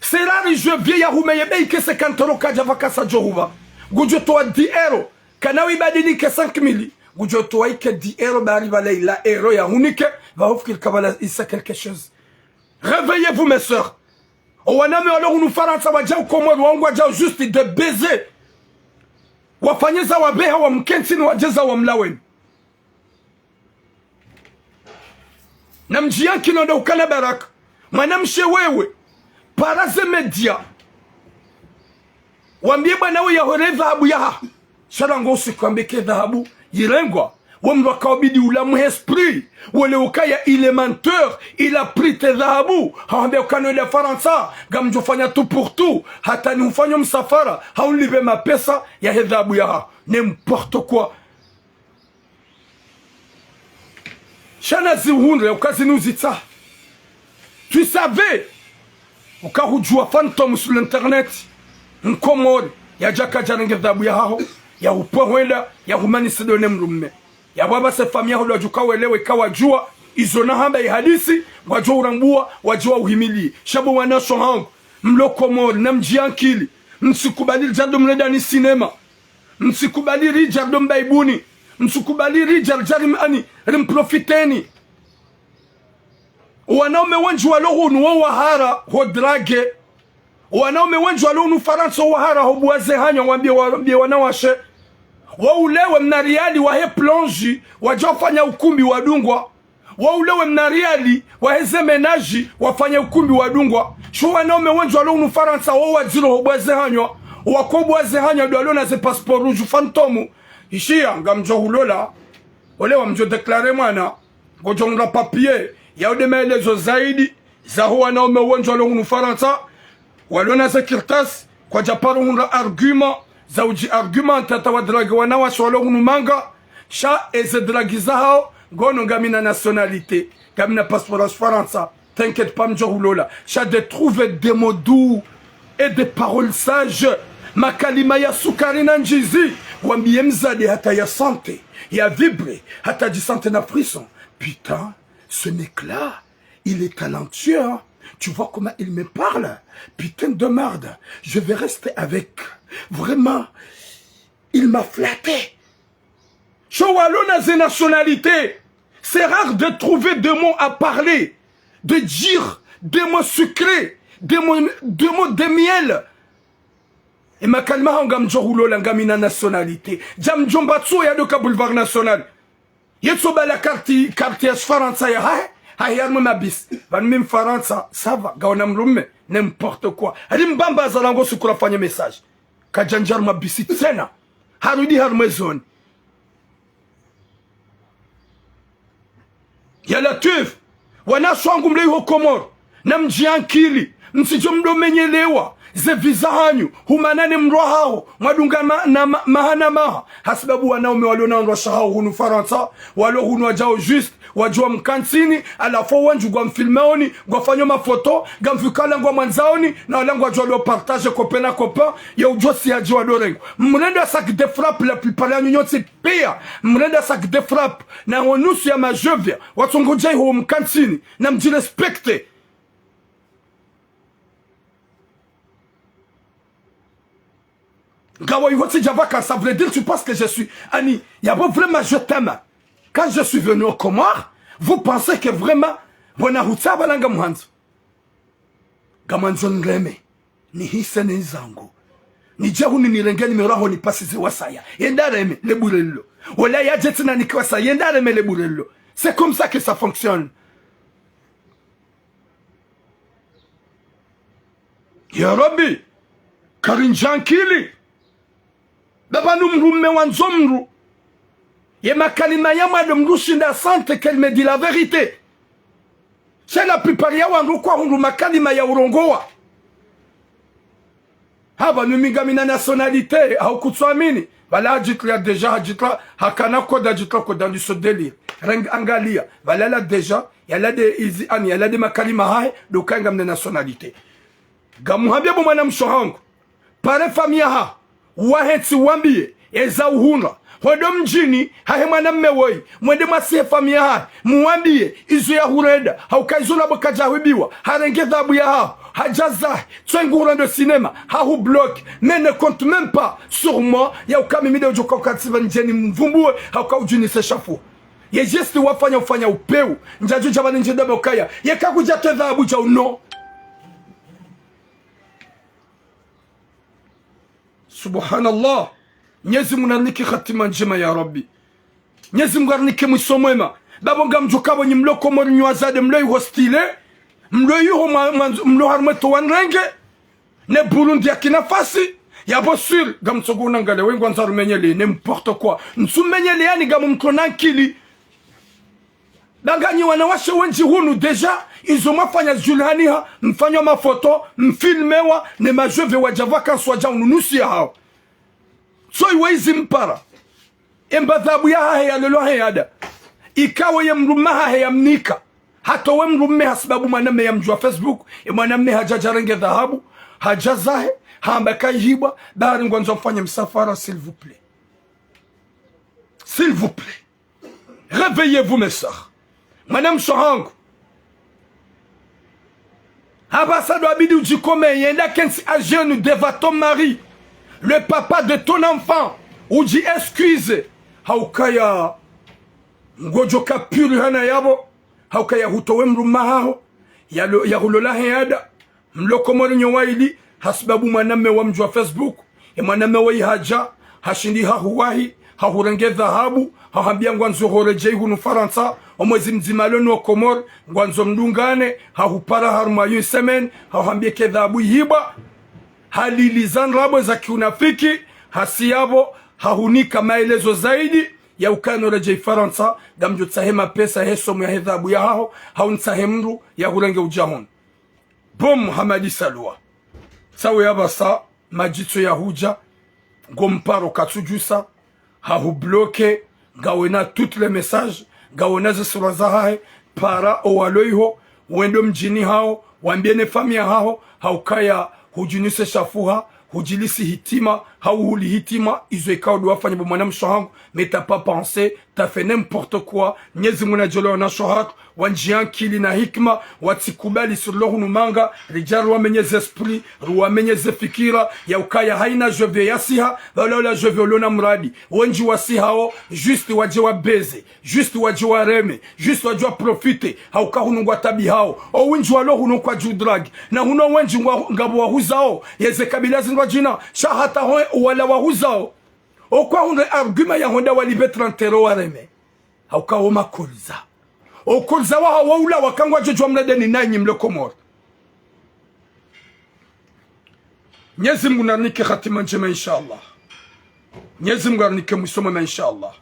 C'est rare je viens ya hume ye bei ke cinquante euros kadja pvakasa djo hupva. Ngudjo towa dix euros. Kana wibadili ke cinq mille. Ngudjo towa ike dix euros bari pvala ila euro ya hunike. Pvaho fikiri ka pvala isa quelque chose. Réveillez-vous, mes sœurs. Owanaume walo hunu Farantsa wadjao Komori, wao ngwadjao juste de baiser. Wafanye za wapveha, wamkentsini, wadje za wamlaweni. Namdjiankili ndo ukana baraka. Mwanamshe wewe, para ze média. Wambie bwana we yahore dhahabu yaha. Sha rangu usiku wambe ke dhahabu yirengwa. We mdru waka ubidi ula mu esprit. Wele ukaya il est menteur, il a pris tes dhahabu. Hawambia ukana wenda Farantsa, ngamdjo fanya tout pour tout. Hata ni ufanye msafara, haunilipve mapesa yahe dhahabu yaha. N'importe quoi. Sha nazihundre, uka zinu zitsa. Tu savais. Uka hudjua fantôme sur l'internet. Mkomori. Yadja kadja renge dhahabu yahaho. Yahupve hwenda. Yahumanise ndo ne mdrume. Yapvo apvasa famille yaho ndo wadjuka welewe ka wadjua. Izo nahamba ihadisi. Wadjua urambua. Wadjua uhimili. Sha bo wanasho hangu. Mlo Komori. Namdjiankili. Mtsikubali ridja ndo mrendani cinéma. Mtsikubali ridja ndo mbaibuni. Mtsikubali ridja ridja rim-, ani, rimprofiteni. Wanaume wendji walo hunu wo wahara ho drague. Wanaume wendji walo hunu Farantsa wo wahara ho bwaze hanywa wambie wa-, wambie wanawashe. Wo ulewe mna riali wahe plonge, wadja wafanya ukumbi wadungwa. Wo ulewe mna riali, waheze ménage, wafanye ukumbi wadungwa. Sho wanaume wendji walo hunu Farantsa, wo wadziro ho bwaze hanywa, wako bwaze hanywa ndo walo na ze passeport rouge fantôme. Ishiya, ngamdjo hulola, ole wamdjo déclarer mwana, ngodjo hundra papier, ya ude maelezo zaidi, zaho wanaume wendji walo hunu Farantsa, walo na ze kartasi, kwadja paro hundra argument, za udji argumenter hata wa drague wanawashe walo hunu manga, sha eze drague zahao, Ngono ngamina nationalité, ngamina passeport ya Farantsa. T'inquiète pas, mdjo hulola. Sha de trouver des mots doux et des paroles sages. Makalima ya sukari na ndjizi. Wambiye mzade hata ya sentir, ya vibrer, hata dji sentir na frisson. Putain, ce mec-là, il est talentueux, hein. Tu vois comment il me parle ? Putain de merde. Je vais rester avec. Vraiment, il m'a flatté. Sho walona ze nationalité, c'est rare de trouver des mots à parler, de dire des mots sucrés, des mots, des mots de miel. E makalima hawo ngamdjo hulola ngamina nationalité. Djamdjomba tso ya doka boulevard national. Yetso bala carte, carte ya Farantsa ya hahe, hahe harumwa mabisi. Pvanu mi Mfarantsa, ça va, ngawona mrume, n'importe quoi. Hali mbamba za lango sukura fanya message. Kadjandja harumwa bisi tsena. Harudi harumwa zone. Ya Latwif, wanashe wangu mle iho Komori, namdjiankili, msidjo mdo menyelewa, ze visa hanyu, humana ne mdru haho, mwadunga ma, na ma, maha na maha, hasibabu wanaume walona wandrwashe haho hunu Farantsa, walo hunu wadjao juste, wadjua mkantsini, halafu wandji ngwamfilmeoni, ngwafanyo mafoto, ngamfikao wala ngwamwandzaoni, na wala ngwadjua do partager copain na copain, ya udjo si hadji wa do rengo. Mrenda sac de frappe la plupart ya nyunyontsi pia, mrenda sac de frappe, na ho nusu ya majovia, watsongodja iho mkantsini, namdjirespecte. Ngawa iho tsidja vacances, ça voulait dire tu penses que je suis, ani, yabo vraiment je t'aime. Quand je suis venu aux Comores, vous pensez que vraiment, bona hutsa bala ngamhandzo. Ngamwandzo nireme, nihise ne zangu. Nidje hunu nirenge numéro haho nipasize wasaya. Yenda reme, le bure lilo. Wala yadje tsena nike wasaya, yenda reme le bure lilo. C'est comme ça que ça fonctionne. Ya Rabbi, karindjiankili. Baba nu mdrume wandzo mdru. Ye makalima ya mwado mdru shinda sentir qu'elle me dit la vérité. C'est la plupart ya wandru kwahundru makalima ya urongowa. Haba nu mi ngamina nationalité, hau kutsuamini. Bala hadjitria déjà, hadjitria, hakana koda, hadjitria koda ndiso délire. Reng angalia, bala la déjà, yala de izi ani, yala de makalima hahe, do kaya ngamina nationalité. Ngamuhambia bo mwanamshe hangu. Pare famiyi yahaho, wahe ntsi wambiye, eza uhundra. Hwendo mdjini, hahe mwanamme woyi, mwende mwasihe famiyi yahahe, muwambiye, izo yahurenda, hauka izo labo kadjahwibiwa, harenge dhahabu yahaho, hadja zahe, tso nguhurendo cinéma, hahubloqué, mais ne compte même pas sur moi, yauka mimi nde udjo kauka tsiba ndjeni mvumbuwe, hauka udjinise shafu. Ye geste wafanya ufanya upeu, ndjadju djabani ndje daba ukaya, yeka kudja te dhahabu dja uno. Subhanallah. Mnyezi Mungu narinike hatima ndjema ya Rabbi. Mnyezi Mungu arinike mwiso mwema. Babo ngamdjo kabo nyi mlo Komori nyi wazade mlo iho style. Mlo iho mwa, mwa, mlo harumwa to wanrenge. Ne Burundi ya kina fasi. Yabo sûr. Ngamtsongo unangale we ngwandzo rumenyele. N'importe quoi. Ntsu menyele yani ngamu mtro na nkili. Danganyi wanawashe wendji hunu déjà, izo mwafanya zidjulihaniha, mfanywa mafoto, mfilmewa, ne majove wadja vacances wadja hunu nusu yahawo. Tso iwe izi mpara. Emba dhahabu yahahe yalelwa he yada. Ikawo ye mdrume hahe yamnika. Hatowe mdrume hasibabu mwanamme yamdjua Facebook. E mwanamme hadja djarenge dhahabu. Hadja zahe. Hamba kayihibwa. Bari ngwandzo mfanye msafara, s'il vous plaît. S'il vous plaît. Réveillez-vous, mes sœurs. Mwanamshe hangu. Hapvasa ndo abidi udjikomeye, yenda kentsi à genoux devant ton mari, le papa de ton enfant. Udji excuse. Haukaya ngodjo ka pure hana yabo. Haukaya hutowe mdrume haho. Yalo, yahulola he yada. Mlo Komori nyo wayili, hasibabu mwanamme wamdjua Facebook, e mwanamme wayi hadja, hashindi hahuwahi, hahurenge dhahabu, hahambia ngwandzo horedjei hunu Farantsa, omwezi mdzima lonu o Komori, ngwandzo mdungane, hahupara harumwa une semaine, hahambia ke dhahabu yihibwa, haliliza ndrabo za kiunafiki, hasi yabo, hahunika maelezo zaidi, yaukana oredjei Farantsa, ngamdjo tsahe mapesa he somo yahe dhahabu yahaho, hau ntsahe mdru, yahurenge udja hunu. Bo Muhamadi Salwa. Tsawe yapvasa, madjitso yahudja, ngo mparo katsudjusa, hahubloqué, ngawena toutes les messages, Ngawona ze sura zahahe, para owalo iho, wende mdjini haho, wambie ne famiyi yahaho, haukaya hudjunise shafuha, hudjilisi hitima, hau huli hitima, izo ikao ndo wafanya bo mwanamshe wahangu, mais t'as pas pensé, t'as fait n'importe quoi. Mnyezi Mungu nadjole wanashe wahatru, wandjiya nkili na hikima, watsikubali sirilo hunu manga, ridja ruwamenye ze esprit, ruwamenye ze fikira, yaukaya haina jeu vye yasiha, wala wala jeu vye ulona muradi. Wendji wasihao, juste wadje wabeze, juste wadje wareme, juste wadje waprofite, hauka hunu ngwatabihao. Owendji walo hunu kwadjudragi, na hunu wendji ngwa-, ngapvo wahuzao, yeze kabila zindrwadjina, sha hata ho wala wahuzao. Okwa hundre argument ya honda walipe trente euros wareme. Hauka wo makurza. Okurza wahawo ula waka ngwadjo djuwa mredeni nanyi mlo Komori. Mnyezi Mungu narinike hatima ndjema, inshallah. Mnyezi Mungu arinike mwiso mwema, inshallah.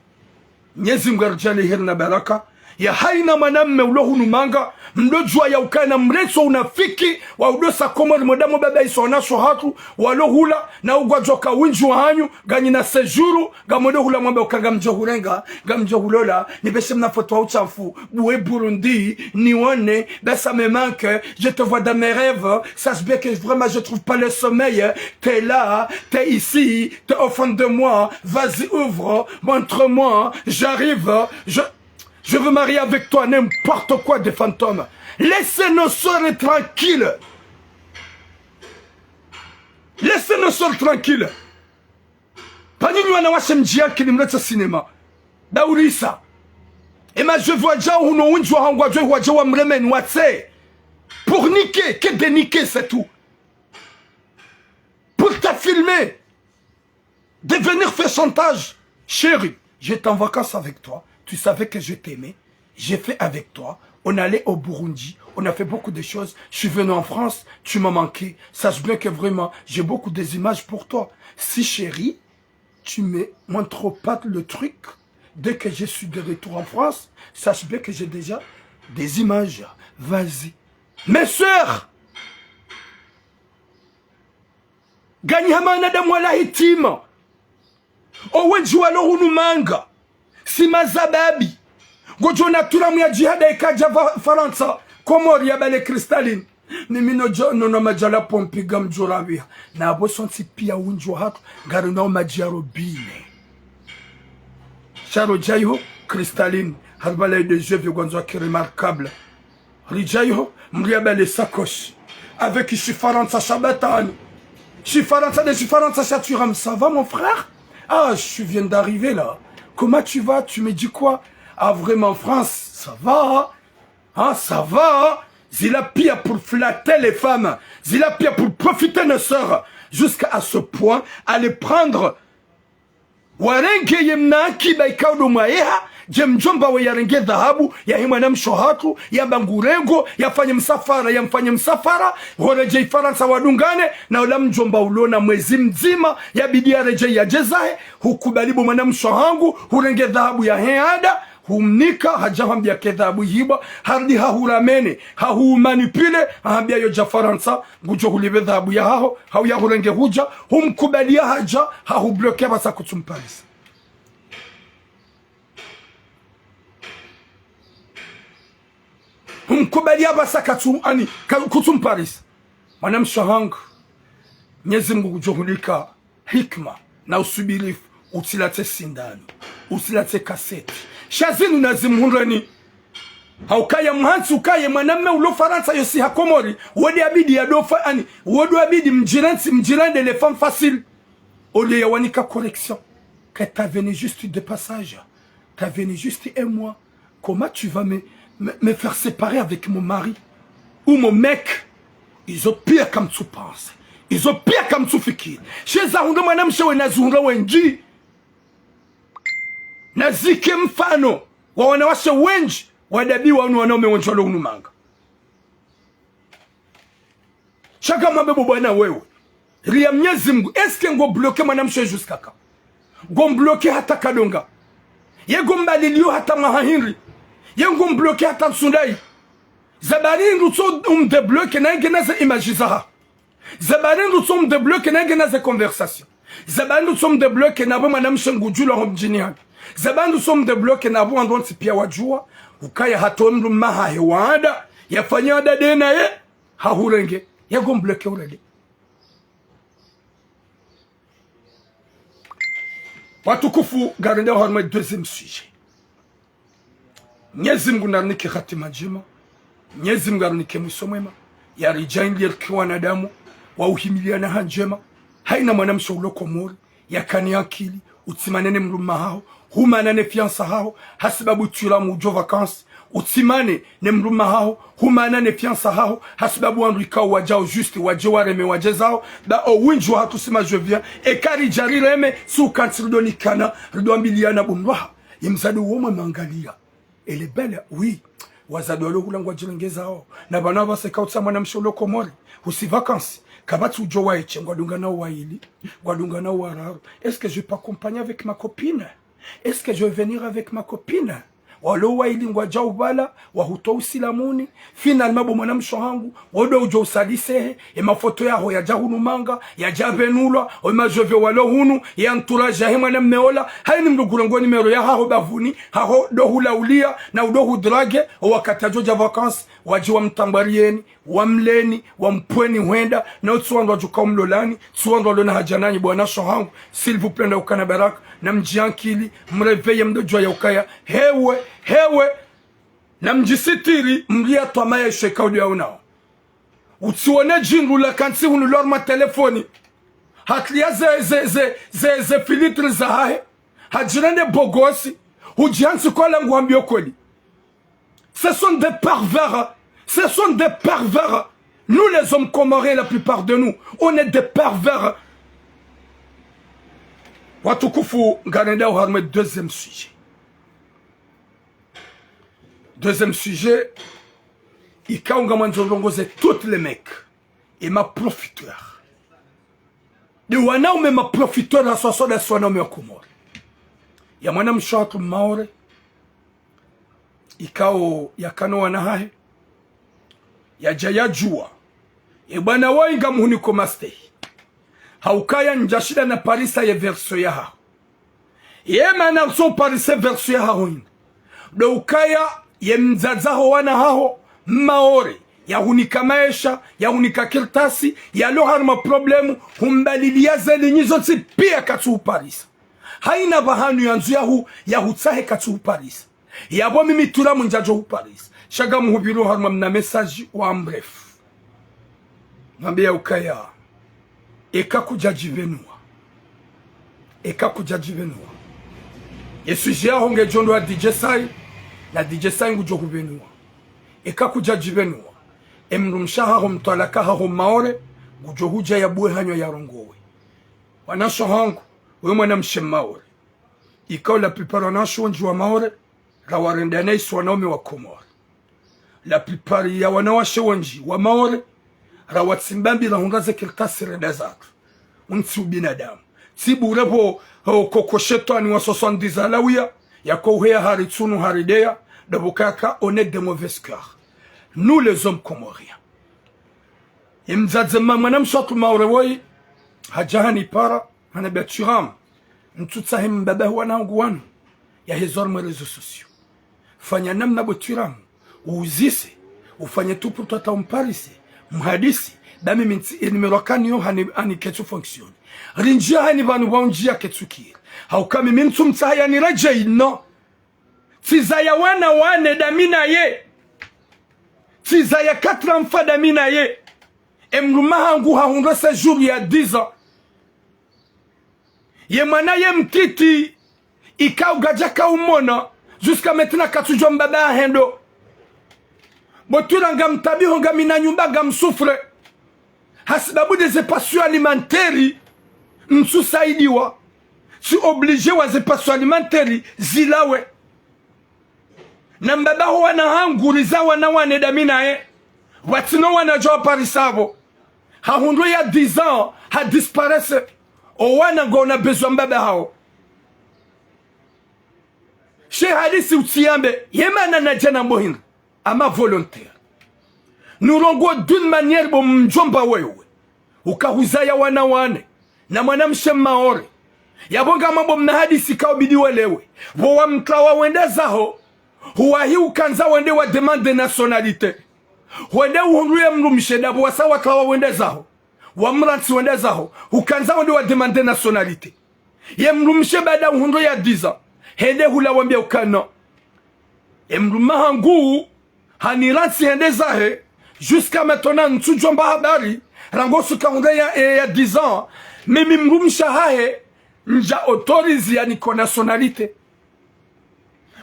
Mnyezi Mungu aridjaanlie heri na baraka. Ya haina mwanamme ulo hunu manga, mdodjuwa yaukana mretso unafiki, wa udosa Komori mwe damu baba iso wanashe wahatru, walo hula, na ugwadjoka wendji wahanyu, nganyina séjour, ngamwendo hula mwambe uka ngamdjo hurenga, ngamdjo hulola, nipveshe mna foto wa utshafu, buwe Burundi, niwone, ben ça me manque, je te vois dans mes rêves, sache bien que vraiment je trouve pas le sommeil, t'es là, t'es ici, t'es au fond de moi, vas-y ouvre, montre-moi, j'arrive, je, je veux marier avec toi, n'importe quoi de fantôme. Laissez nos sœurs tranquilles. Laissez nos sœurs tranquilles. Pvanyinyi wanawashe mdjiya nkili mretse cinéma. Daurisa. Ema jeu vye wadjao hunu wendji wahangu wadjao wadjao wamremeni watse. Pour niquer, que de niquer, c'est tout. Pour te filmer. De venir faire chantage. Chérie, j'étais en vacances avec toi. Tu savais que je t'aimais. J'ai fait avec toi. On allait au Burundi. On a fait beaucoup de choses. Je suis venu en France. Tu m'as manqué. Sache bien que vraiment, j'ai beaucoup des images pour toi. Si, chérie, tu me montres pas le truc. Dès que je suis de retour en France, sache bien que j'ai déjà des images. Vas-y. Mes sœurs, nganyi hama wanadamu wala hitima. Owendji walo hunu manga, si mazababi. Ngodjo ona turamu ya djihada ikadja va Farantsa, Komori ya bale cristalline. Ni mi nodjo, nono madjala pompi ngamdjo rabiha. Na apvo sontsi piya wendji wahatru, ngarinwao madji ya robinet. Sha rodja iho, cristalline, haribala ide jeu vye ngwandzo ki remarquable. Ridja iho, mriya bale sacoche. Avec shifarantsa sha batani. Shifarantsa de shifarantsa sha turamu. Ça va, mon frère ? Ah, je viens d'arriver là. Comment tu vas ? Tu me dis quoi ? Ah, vraiment, France, ça va, hein ? Hein, ça va, hein ? Zila piya pour flatter les femmes. Zila piya pour profiter nos sœurs. Jusqu'à ce point, aller prendre warenge ye mna akiba ikao ndo mwayeha, dje mdjomba we yarenge dhahabu, yahe mwanamshe wahatru, yamba ngurengo, yafanye msafara, yamfanye msafara, horedjei Farantsa wadungane, na ola mdjomba ulona mwezi mdzima, yabidi yaredjei yadje zahe, hukubali bo mwanamshe wahangu, hurenge dhahabu yahe ada, humnika, hadja hambia ke dhahabu ihibwa, harudi hahuramene, hahumanipule, hahambia yodja Farantsa, ngudjo hulipve dhahabu yahaho, hau yahurenge hudja, humkubalia hadja, hahubloke apvasa kutsumparisa. Humkubalia apvasa katsu, ani, ka-, kutsumparisa. Mwanamshe wahangu, Mnyezi Mungu ngudjo hunika hikima na usubirifu, utsilatse sindano, utsilatse kaseti. Sha zinu nazimhundreni. Haukaya mhantsi ukaye mwanamme ulo Farantsa yosi ha Komori, wode abidi yadofa, ani, wode abidi mdjirantsi, mdjirande les femmes faciles. Au lieu yawanika correction. Que t'as venu juste de passage. T'as venu juste un mois. Comment tu vas me, me, me faire séparer avec mon mari ou mon mec ? Izo piya kamtsupanse. Izo piya kamtsufikiri. Sha eza hundra mwanamshe we nazihundra wendji. Nazike mfano wa wanawashe wendji wadabiwa hunu wanaume wendji walo hunu manga. Sha ngamwambe bo bwana wewe. Ria Mnyezi Mungu, est-ce que ngo bloqué mwanamshe jusqu'à quand ? Ngo mbloqué hata kadonga. Ye ngo mbalilio hata mwaha hindri. Ye ngo mbloqué hata nsundai. Zabari hindru tso umdébloqué na yenge na ze image zaha. Zabari hindru tso umdébloqué na yenge na ze conversation. Za bandu tso mdébloquer na bo mwanamshe ngudjulwa ho mdjini hanu. Za bandu tso mdébloquer na bo wandru wontsi piya wadjuwa. Ukaya hata mdrume hahe wanda, yafanya wanda dena ye, hahurenge, yago mbloquer urende. Watukufu, ngarendao harumwa deuxième sujet. Mnyezi Mngu narinike hatima ndjema. Mnyezi Mngu arinike mwiso mwema. Yaridjaanlie rike wanadamu wa uhimiliana ha ndjema. Haina mwanamshe ulo Komori, yakana ankili, utsimane ne mdrume haho, humana ne fiancé haho, hasibabu twiramu udjo vacances, utsimane ne mdrume haho, humana ne fiancé haho, hasibabu wandru ikao wadjao juste, wadje wareme wadje zao, ba o windji wahatru si ma je viens, eka ridja rireme, si ukantsi rido nikana, rido ambiliana bo mdru haho. Ye mdzadze wo mwe mwangalia. Elle est belle, oui. Wadzadze walo hula ngwadjirengezao. Na pvanu apvasa eka utsaha mwanamshe ulo Komori, husi vacances, kapvatsi udjo waeshe, ngwadungana waili, ngwadungana wararu. Est-ce que je peux accompagner avec ma copine ? Est-ce que je vais venir avec ma copine ? Walo waili ngwadjao pvala, wahutoa usilamuni. Finalement, bo mwanamshe hangu, wodo udjo usalisehe, ye mafoto yaho yadja hunu manga, yadja pvenulwa, o ma je viens walo hunu, ye entourage yahe mwanamme ola, haini mdru ngurengo numéro yahaho bavuni, haho do hulaulia, na udo hudraguer, o wakati yadjo dja vacances, wadji wamtambwariyeni, wamleni, wampvweni hwenda, na utsi wandru wadjuka umlolani, tsi wandru walona haja nanyi bo wanashe hangu, s'il vous plaît, nda ukana baraka, namdjiankili, mréveiller mdo djuwa ya ukaya, hewe, hewe, namdjisitiri, mliya twamaya ishe kauli ya unao. Utsiwone djindru la kantsi hunu lwa harumwa telefoni. Hatria ze, ze, ze, ze, ze filtre zahahe. Hadjirende bogosi. Hudjihantsi kola nguhambio kweli. Ce sont des pervers. Ce sont des pervers. Nous, les hommes comoriens, la plupart de nous, on est des pervers. Watukufu, ngarendao harumwa deuxième sujet. Deuxième sujet, ikao ngamwandzo ndrongoze toutes les mecs. Ye ma profiteurs. Nde wanaume ma profiteurs haswa haswa nda si wanaume wa Komori. Ya mwanamshe hatru Maore, ikao yakana wana hahe, yadja yadjuwa. Ye bwana woyi ngamhuniko mastehi. Ha ukaya ndjashinda naparisa ye version yahaho. Ye mana utso uparise version yahaho hindri. Ndo ukaya ye mdzadze ho wana haho, Maore, yahunika maesha, yahunika kartasi, yalo harumwa problème, humbalilia ze lignes zontsi piya katsu uparisa. Haina pvahanu yandzo yahu, yahutsahe katsu uparisa. Yapvo mimi twiramu ndjadjo huparisa. Sha ngamhupviro harumwa mna message wa mrefu. Mwambe ya ukaya, eka kudjadjipvenua. Eka kudjadjipvenua. Ye sujet yaho ngedjo ndo wa D J Sai, na D J Sai ngudjo hupvenua. Eka kudjadjipvenua. Ye mdrumshe haho mtwalaka haho Maore, ngudjo hudja yabuwe hanyo yarongowe. Wanashe hangu, we mwanamshe Maore. Ikao la plupart wanawashe wendji wa Maore, rawarenda na isi wanaume wa Komori. La plupart ya wanawashe wendji wa Maore, rawatsimba mbi rahundra ze kartasi renda zatru. Untsi ubinadamu. Tsi bure pvo, o, koko shetwani wa soixante-dix alawiya, yako uheya hari tsunu hari deya, ndapvo kaka on est de mauvaise cœur. Nous les hommes comoriens. Ye mdzadze ma mwanamshe hatru Maore woyi, hadja hanipara, hanambia Thuram, ntsutsahe mbaba wana hangu wanu, yaheze harumwa réseaux sociaux. Fanya namna bo Thuram, uuzise, ufanye tout pour toi hata umparise, mhadisi, ba mimi ntsi, ye numéro yakanayo hani, hani ketsu fonctionner. Rindjia hani pvanu pvwa undjia ketsu kiri. Ha uka mimi ntsumtsaha yaniredjeyi, non. Tsizaya wana wane nda mi naye. Tsizaya quatre enfants nda mi naye. Ye mdrume hangu hahundra séjour ya dix ans. Ye mwana ye mtiti, ikao ngadjaka umona, jusqu'à maintenant katsudjuwa mbaba hahe ndo. Bo Thuram ngamtabiho ngamina nyumba ngamsouffre. Hasibabu de ze pensions alimentaires, ntsusaidiwa. Tsi obligé wa ze pensions alimentaires zilawe. Na mbaba ho wana hangu riza wana wane nda mi naye. Watsina wana djo waparisa pvo. Hahundra ya dix ans, ha disparaître. O wana ngwaona besoin mbaba hawo. She hadisi utsiyambe, ye mana nadja nambo hindri. Ama volontaire. Nurongowe d'une manière bo mdjomba wewe. Uka huzaya wana wane. Na mwanamshe Maore. Yapvo ngamwambo mna hadisi kaubidi welewe. Pvo wamtrawa wende zaho. Huwahi ukandza wende wa demande nationalité. Hwende uhundru ye mdrumshe ndapvo wasa watrawa wende zaho. Wamrantsi wende zaho. Hukandza wende wa demande nationalité. Ye mdrumshe baada uhundru ya dix ans. Hende hula wambia ukana. Ye mdrume hangu, hanirantsi hende zahe, jusqu'à maintenant ntsudjomba habari, rangu suka hundre ya, ya, ya dix ans, mimi mdrumshe hahe, ndja autorisé yanike nationalité.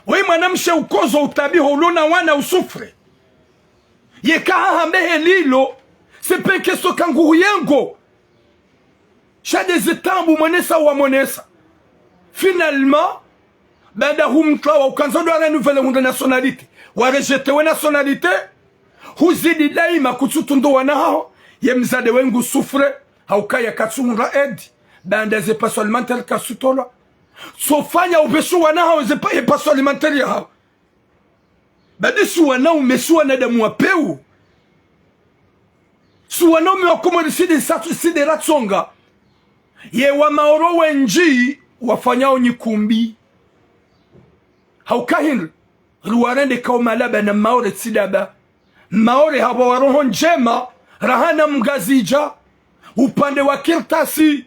Wewe mwanamshe ukozo utabiho ulona wana usouffre. Yeka hahambe he lilo, c'est pas une question kangu huyengo. Sha ndeze taabu mwenesa wamonesa. Finalement, baada humtrawa ukandza ndo wa renouveler hundre nationalité. Wa rejeté we nationalité. Huzidi daima kutsutundu wana haho. Ye mdzadze wengu souffre. Haukaya katsuhundra aide. Baada ze passoires alimentaires katsutolwa. Tsofanya upveshi wana haho ze pa-, ye passoires alimentaires ya haho. Badi si wanaume, si wanadamu wa peu. Si wanaume wa Komori, si nde sa-, si nde ratsonga. Ye wa Maore wendji wafanyao nyikumbi. Hauka hindri, riwarende kao malaba na Maore tsi ndaba. Maore hapvo wa roho ndjema, raha na Mngazidja, upande wa kartasi.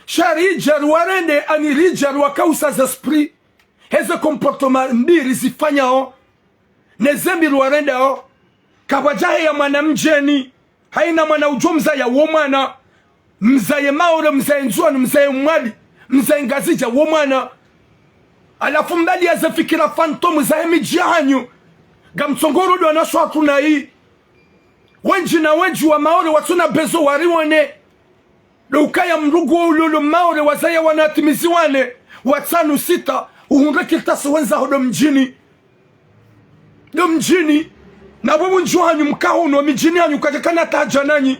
Sha ridja riwarende ani ridja riwakausa ze esprit. Heze comportement mbi rizifanyao. Neze mbi riwarendao. Kapvadja heya mwana mdjeni. Haina mwana udjo mzaya wo mwana. Mzaye Maore, mzaye Ndzuani, mzaye Mwali, mzaye Ngazidja wo mwana. Halafu mbali ya ze fikira fantôme zahe midji yahanyu. Ngamtsongoro ndo wanashe watru nayi. Wendji na wendji wa Maore watsuna besoin wariwone. Ndo ukaya mdru nguwo ulolo Maore wazaya wana watimizi wane, watsanu sita, uhundre kartasi wendza ho ndo mdjini. Ndo mdjini, na pvo mdji wahanyu mkaho no midjini hanyu kadjakana tadja nanyi.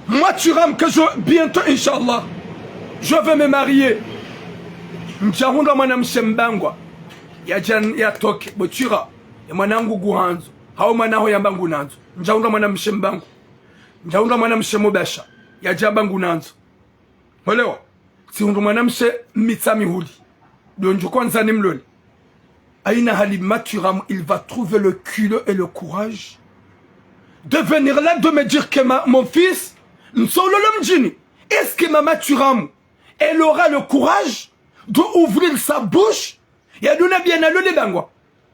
Moi, Thuram, que je, bientôt, Inch'Allah, je vais me marier. Ndja hundra mwanamshe Mbangwa. Yadja yatoke, bo Thuram, ye mwanangu nguhandzo. Hau mwana haho yamba ngunandzo. Ndja hundra mwanamshe Mbangwa. Ndja hundra mwanamshe Mubasha. Yadja yamba ngunandzo. Mwelewa? Tsihundru mwanamshe Mitsamihuli. Ndo ndjo kwanza nimlole. Aina hali Mathuram, il va trouver le culot et le courage de venir là, de me dire que ma, mon fils, ntsololo mdjini. Est-ce que ma Mathuram, elle aura le courage de ouvrir sa bouche? Yaduna bien nalole Bangwa.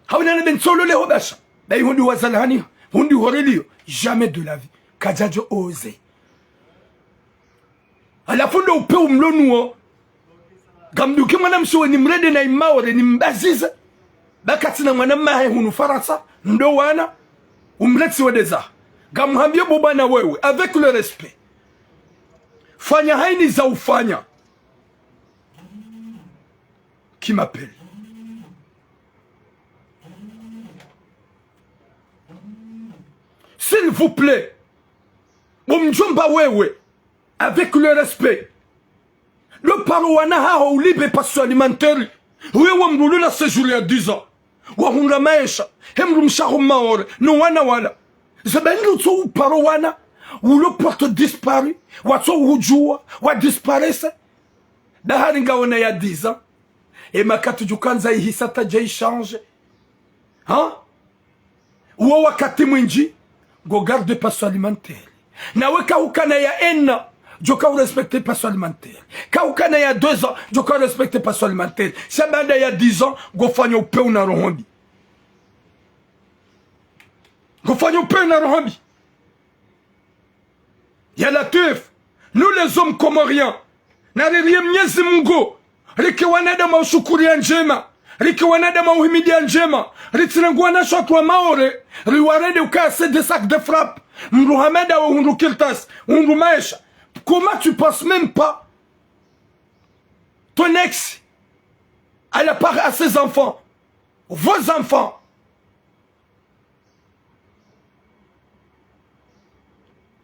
Hauna na ben ntsolole ho Basha. Bayi hundi wazalihani, hundi horelio. Jamais de la vie. Kadjadjo oser. Halafu ndo upvewu mlo nuwo. Ngamdungi mwanamshe we nimrende na imaore nimbazize. Ba katsina mwana mahe hunu Farantsa, ndo wana, umretsi wendeza. Ngamhambie bo bwana wewe, avec le respect. Fanya haina za ufanya. Qui m'appelle. S'il vous plaît. Bo mdjomba wewe. Avec le respect. Lo paro wana haho ulipve passoire alimentaire. Wewe mdru ulo na séjour ya dix ans. Wahundra maesha. He mdrumshe haho maore. No wana wala. Zaba ndru tso uparo wana. Ulo porté disparu. Watso uhudjuwa. Wa disparaître. Dahari ngawona ya dix ans. E makati djukandza ihisa tadja ichange. Ha? Uwo wakati mwindji, ngo garde passoire alimentaire. Nawe kahukana ya un an, djoka urespecte passoire alimentaire. Kahukana ya deux ans, djoka urespecte passoire alimentaire. Sha baanda ya dix ans, ngofanya upvewu na roho mbi. Ngofanya upvewu na roho mbi. Ya Latwif, nous les hommes comoriens, naririe Mnyezi Mungu, rike wanadamu wa ushukuriya ndjema, rike wanadamu wa uhimidiya ndjema, ritsi rangu wanashe watru wa maore, riwarende ukaya c'est des sacs de frappe. Mdru hama ndawe uhundru kartasi, uhundru maesha. Comment tu penses même pas ton ex, elle a pas à ses enfants, vos enfants.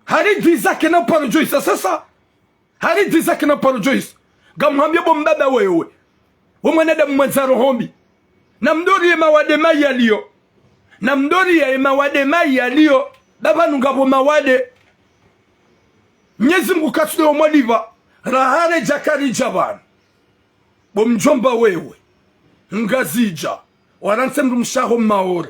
Hari dix ans kena paro djohisa, c'est ça. Hari dix ans kena paro djohisa. Ngamhambie bo mbaba wewe. We mwanadamu mwendza roho mbi. Namdoriye mawade mayi yaliyo. Namdoriye mawade mayi yaliyo. Ba pvanu ngapvo mawade. Mnyezi Mungu katsude omwalipva, rahare djakaridja pvanu. Bo mdjomba wewe, Ngazidja, warantsi mdrumshe waho Maore,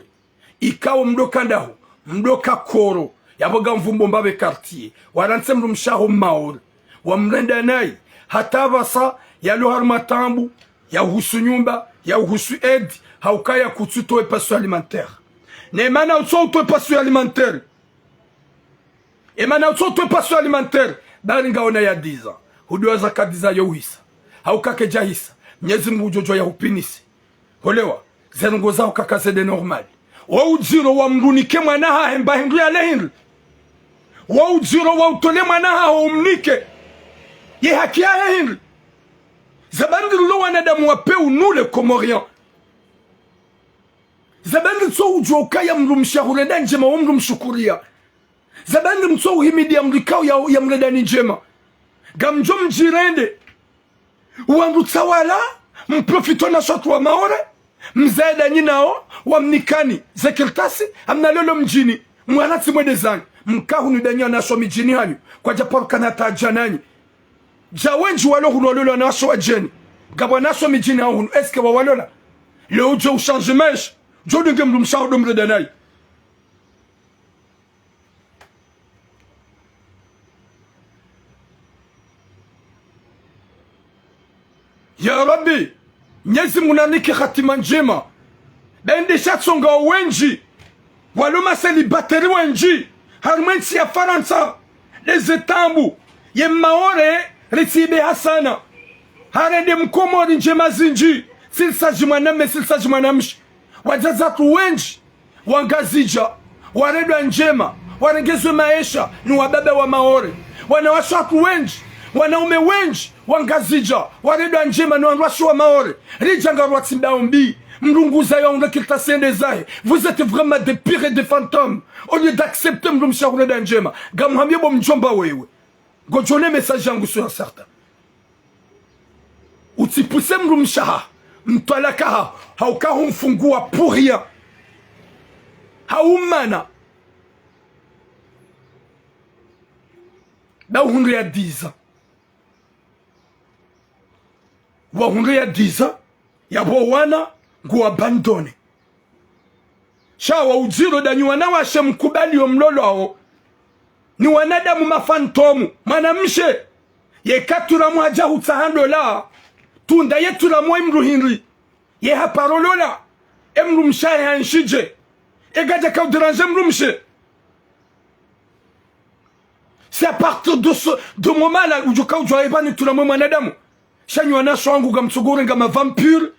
ikao mdoka ndahu, mdoka koro, yapvo ngamvumbo mbapve quartier, warantsi mdrumshe waho Maore, wamrenda nayi, hata pvasa yalo harumwa taabu, ya uhusu nyumba, ya uhusu aide, haukaya kutsutowe pension alimentaire. Ne mana utso utowe pension alimentaire. E mana utso utowe pension alimentaire, bari ngaona ya dix ans. Hudiwaza ka dix ans yo uhisa. Hauka kedjahisa, Mnyezi Mungu udjodjuwa yahupvinise. Holewa, ze ndrongoo zaho kaka zende normal. Wo udjiro wa mrunike mwana hahe mba hindru yale hindri. Wo udjiro wa utole mwana haho umnike ye haki yahe hindri. Zabandri lo wanadamu wa peu, nous les Comoriens. Zabandri tso udjuwa ukaya mdrumshe yahurenda ndjema wo mdru mshukuria. Zabandri mtso uhimidia mdru ikao ya, yamrenda ni ndjema. Ngamdjo mdjirende. Wandru tsawala, mprofito na shatru wa Maore, mzaye danyi nao, wamnikani ze kartasi, amna lolo mdjini, mwana tsi mwende zanyu, mka hunu danyi wanashe wa midjini hanyu, kwadja parukana hata dja nanyi. Dja wendji walo hunu walolo wanashe wadjeni, ngapvo wanashe wa midjini hao hunu, est-ce que wawalola? Leo udjo uchange maesha, djo dunge mdrumshe waho ndo mrenda nayi. Ya Rabbi, Mnyezi Mungu nanike hatima ndjema. Bende shatsonga wendji, walo ma célibataires wendji, harumwa entsi ya Farantsa, nde ze taabu, ye Maore, ritsibe hasana. Harende mkomori ndjema zindji, s'il s'agit mwanamme, s'il s'agit mwanamshe. Wadzadze watru wendji, Wangazidja, warendwa ndjema, warengezwe maesha, ni wababa wa Maore. Wanawashe watru wendji, wanaume wendji, Wangazidja, warendwa ndjema, ni wandruwashe wa Maore. Ridja ngarwatsi ndao mbi, mdru nguzayo yahundre kartasi yende zahe. Vous êtes vraiment des pires et des fantômes. Au lieu d'accepter mdrumshe yahurenda ndjema. Ngamhambie bo mdjomba wewe. Ngodjo one message yangu sur certains. Utsipuse mdrumshe waho, mtwalaka waho, hauka humfunguwa pour rien. Haumana. Nda uhundre ya dix ans. Wahundre ya dix ans, yapvo wana, nguwa abandonné. Sha wo udjiro danyi wanawashe mkubali yo mlolwao. Ni wanadamu ma fantômes. Mwanamshe, yeka turamu hadja hutsaha ndola, tunda ye turamu e mdru hindri. Ye haparo lola, e mdrumshe wahe hanshidje. E ngadjaka udéranger mdrumshe. C'est à partir de ce, de moment-là, udjoka udjuwa eba ni turamu e mwanadamu. Sha nyi wanashe wangu ngamtsogo urenga ma vampires.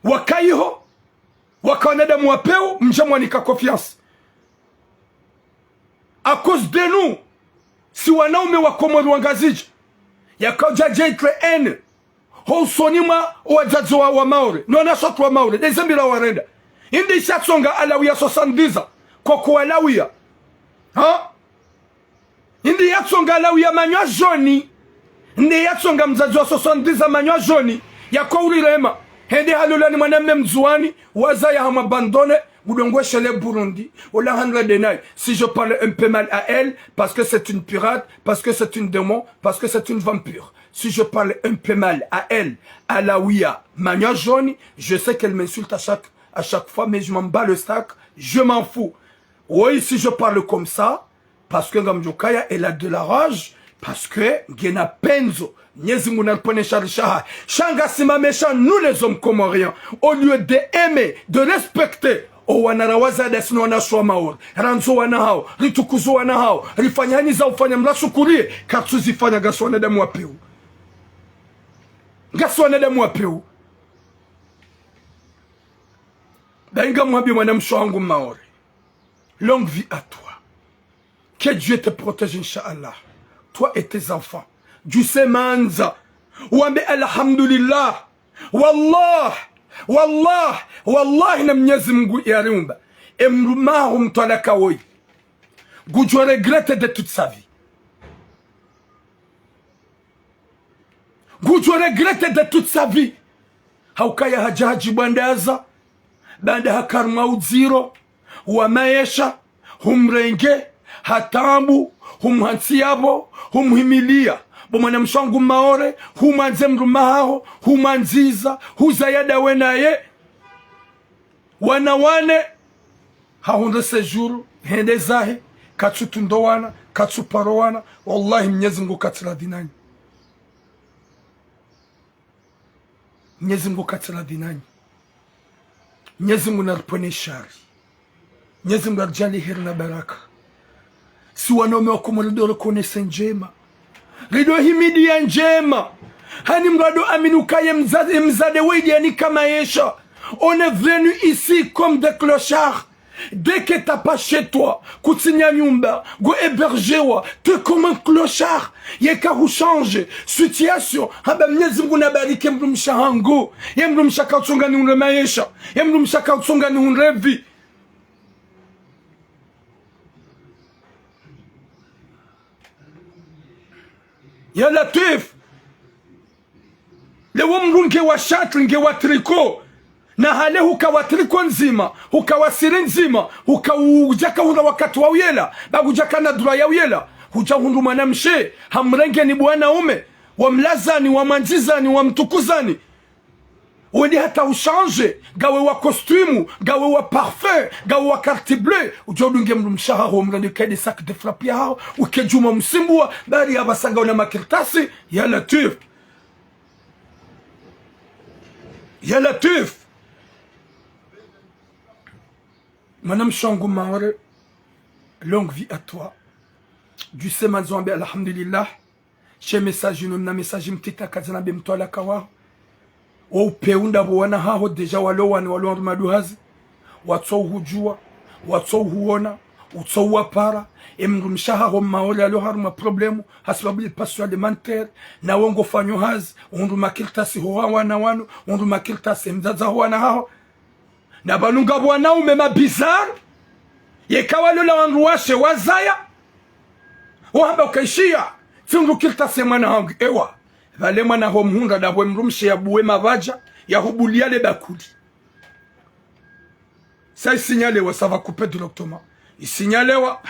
Waka iho, waka wanadamu wa peu, mdja mwanika confiance. À cause de nous, si wanaume wa Komori Wangazidja, yaka udja dja itre haine, ho usoni mwa wadzadze wa, wa Maore, no wanashe watru wa Maore, nde ze mbi rawarenda. Inde ishatsonga Alawiya soixante-dix ans, koko Alawiya. Ha? Inde yatsonga Alawiya manyo ya jaune. Inde yatsonga mdzadze wa soixante-dix ans manyo ya jaune. Yako urirema. Hende halola ni mwanamme Mndzuwani, wazaya hamwabandonné, ngudjo ngweshele Burundi, ola handra denayi. Si je parle un peu mal à elle, parce que c'est une pirate, parce que c'est une démon, parce que c'est une vampire. Si je parle un peu mal à elle, Alawiya, manyo ya jaune, je sais qu'elle m'insulte à chaque, à chaque fois, mais je m'en bats le steak, je m'en fous. Oui, si je parle comme ça, parce que ngamdjo kaya, elle a de la rage, parce que ngena pendzo. Mnyezi Mungu nariponeshe rishaha. Sha ngasimame sha nous les hommes comoriens, au lieu de aimer, de respecter, o wana rawazaya dasi no wanashe wa Maore. Randzo wana hawo, ritukuzo wana hawo, rifanye hanyi za ufanya mrashukurie, katsuzifanya ngasi wanadamu wa peu. Ngasi wanadamu wa peu. Dayi ngamwambie mwanamshe wangu Maore. Longue vie à toi. Que Dieu te protège, Inch'Allah. Toi et tes enfants. Djuse mandza. Wambe alhamdulillah. Wallah. Wallah. Wallahi na Mnyezi Mungu yariumba. E mdrume waho mtwalaka woyi, ngudjo regretter de toute sa vie. Ngudjo regretter de toute sa vie. Haukaya hadja hadjibwandaza, baanda haka harumwa udziro wa maesha, humrenge, Ha taabu, humhantsi yapvo, humhimilia. Bo mwanamshe wangu Maore, humwandze mdrume haho, humwandziza, huzaya ndawe naye. Wana wane, hahundre séjour, hende zahe, katsutundo wana, katsuparo wana, wallahi Mnyezi Mngu katsi radhi nanyi. Mnyezi Mngu katsi radhi nanyi. Mnyezi Mngu naripvwene shari. Mnyezi Mngu aridjaanlie heri na baraka. Si wanaume wa Komori ndo reconnaître ndjema. Rido himidia ndjema. Hani mdru ado amini ukaya mza-, mdzadze wewe ndiye anika maesha. On est venu ici comme des clochards. Dès que t'as pas chez toi, kutsina nyumba, ngo hébergewa, t'es comme un clochard. Yeka huchange situation, hamba Mnyezi Mngu nabariki mdrumshe hangu. Ye mdrumshe kautsonga nihundre maesha. Ye mdrumshe kautsonga nihundre vie. Ya Latwif. Leo mdru nge wa shati, nge wa tricot. Na hale huka wa tricot ndzima, huka wa siri ndzima, huka udjaka hula wakati wa uyela, ba kudjaka na droit ya uyela. Hudja hundru mwanamshe, hamrenge ni bo wanaume, wamlazani, wamwandzizani, wamtukuzani. Wendi hata uchange, ngawe wa costume, ngawe wa parfum, ngawe wa carte bleue. Udjo dunge mdrumshe haho mrende kede sac de frappe ya haho, uke djuma msimbua, bari ya basanga una makartasi, ya Latwif. Ya Latwif. Mwanamshe wangu Maore, longue vie à toi. Dieu sait manzombe, alhamdulillah. She message inu, na message mtiti kazina be mtwalaka waho. Wo upeunda bo wana haho déjà walo wana walo harumwa duhazi. Watso uhudjua, watso uhuona, utso uwapara. E mdrumshe haho Maore alo harumwa problème, hasibabu le passion alimentaire, na wo ngo fanyo hazi, undru makartasi ho wana wanu, undru makartasi mdzadze ho wana haho. Na pvanu ngapvo wanaume ma bizarre. Yeka walola wandru washe wazaya. Wahamba ukaishiya. Tsi undru kartasi mwana hangu. Ewa. Pvale mwana ho mhundra ndapvo mdrumshe ya buwe mapvadja. Ya hubulia le bakuli. Ça isignalewa, ça va couper directement. Isignalewa.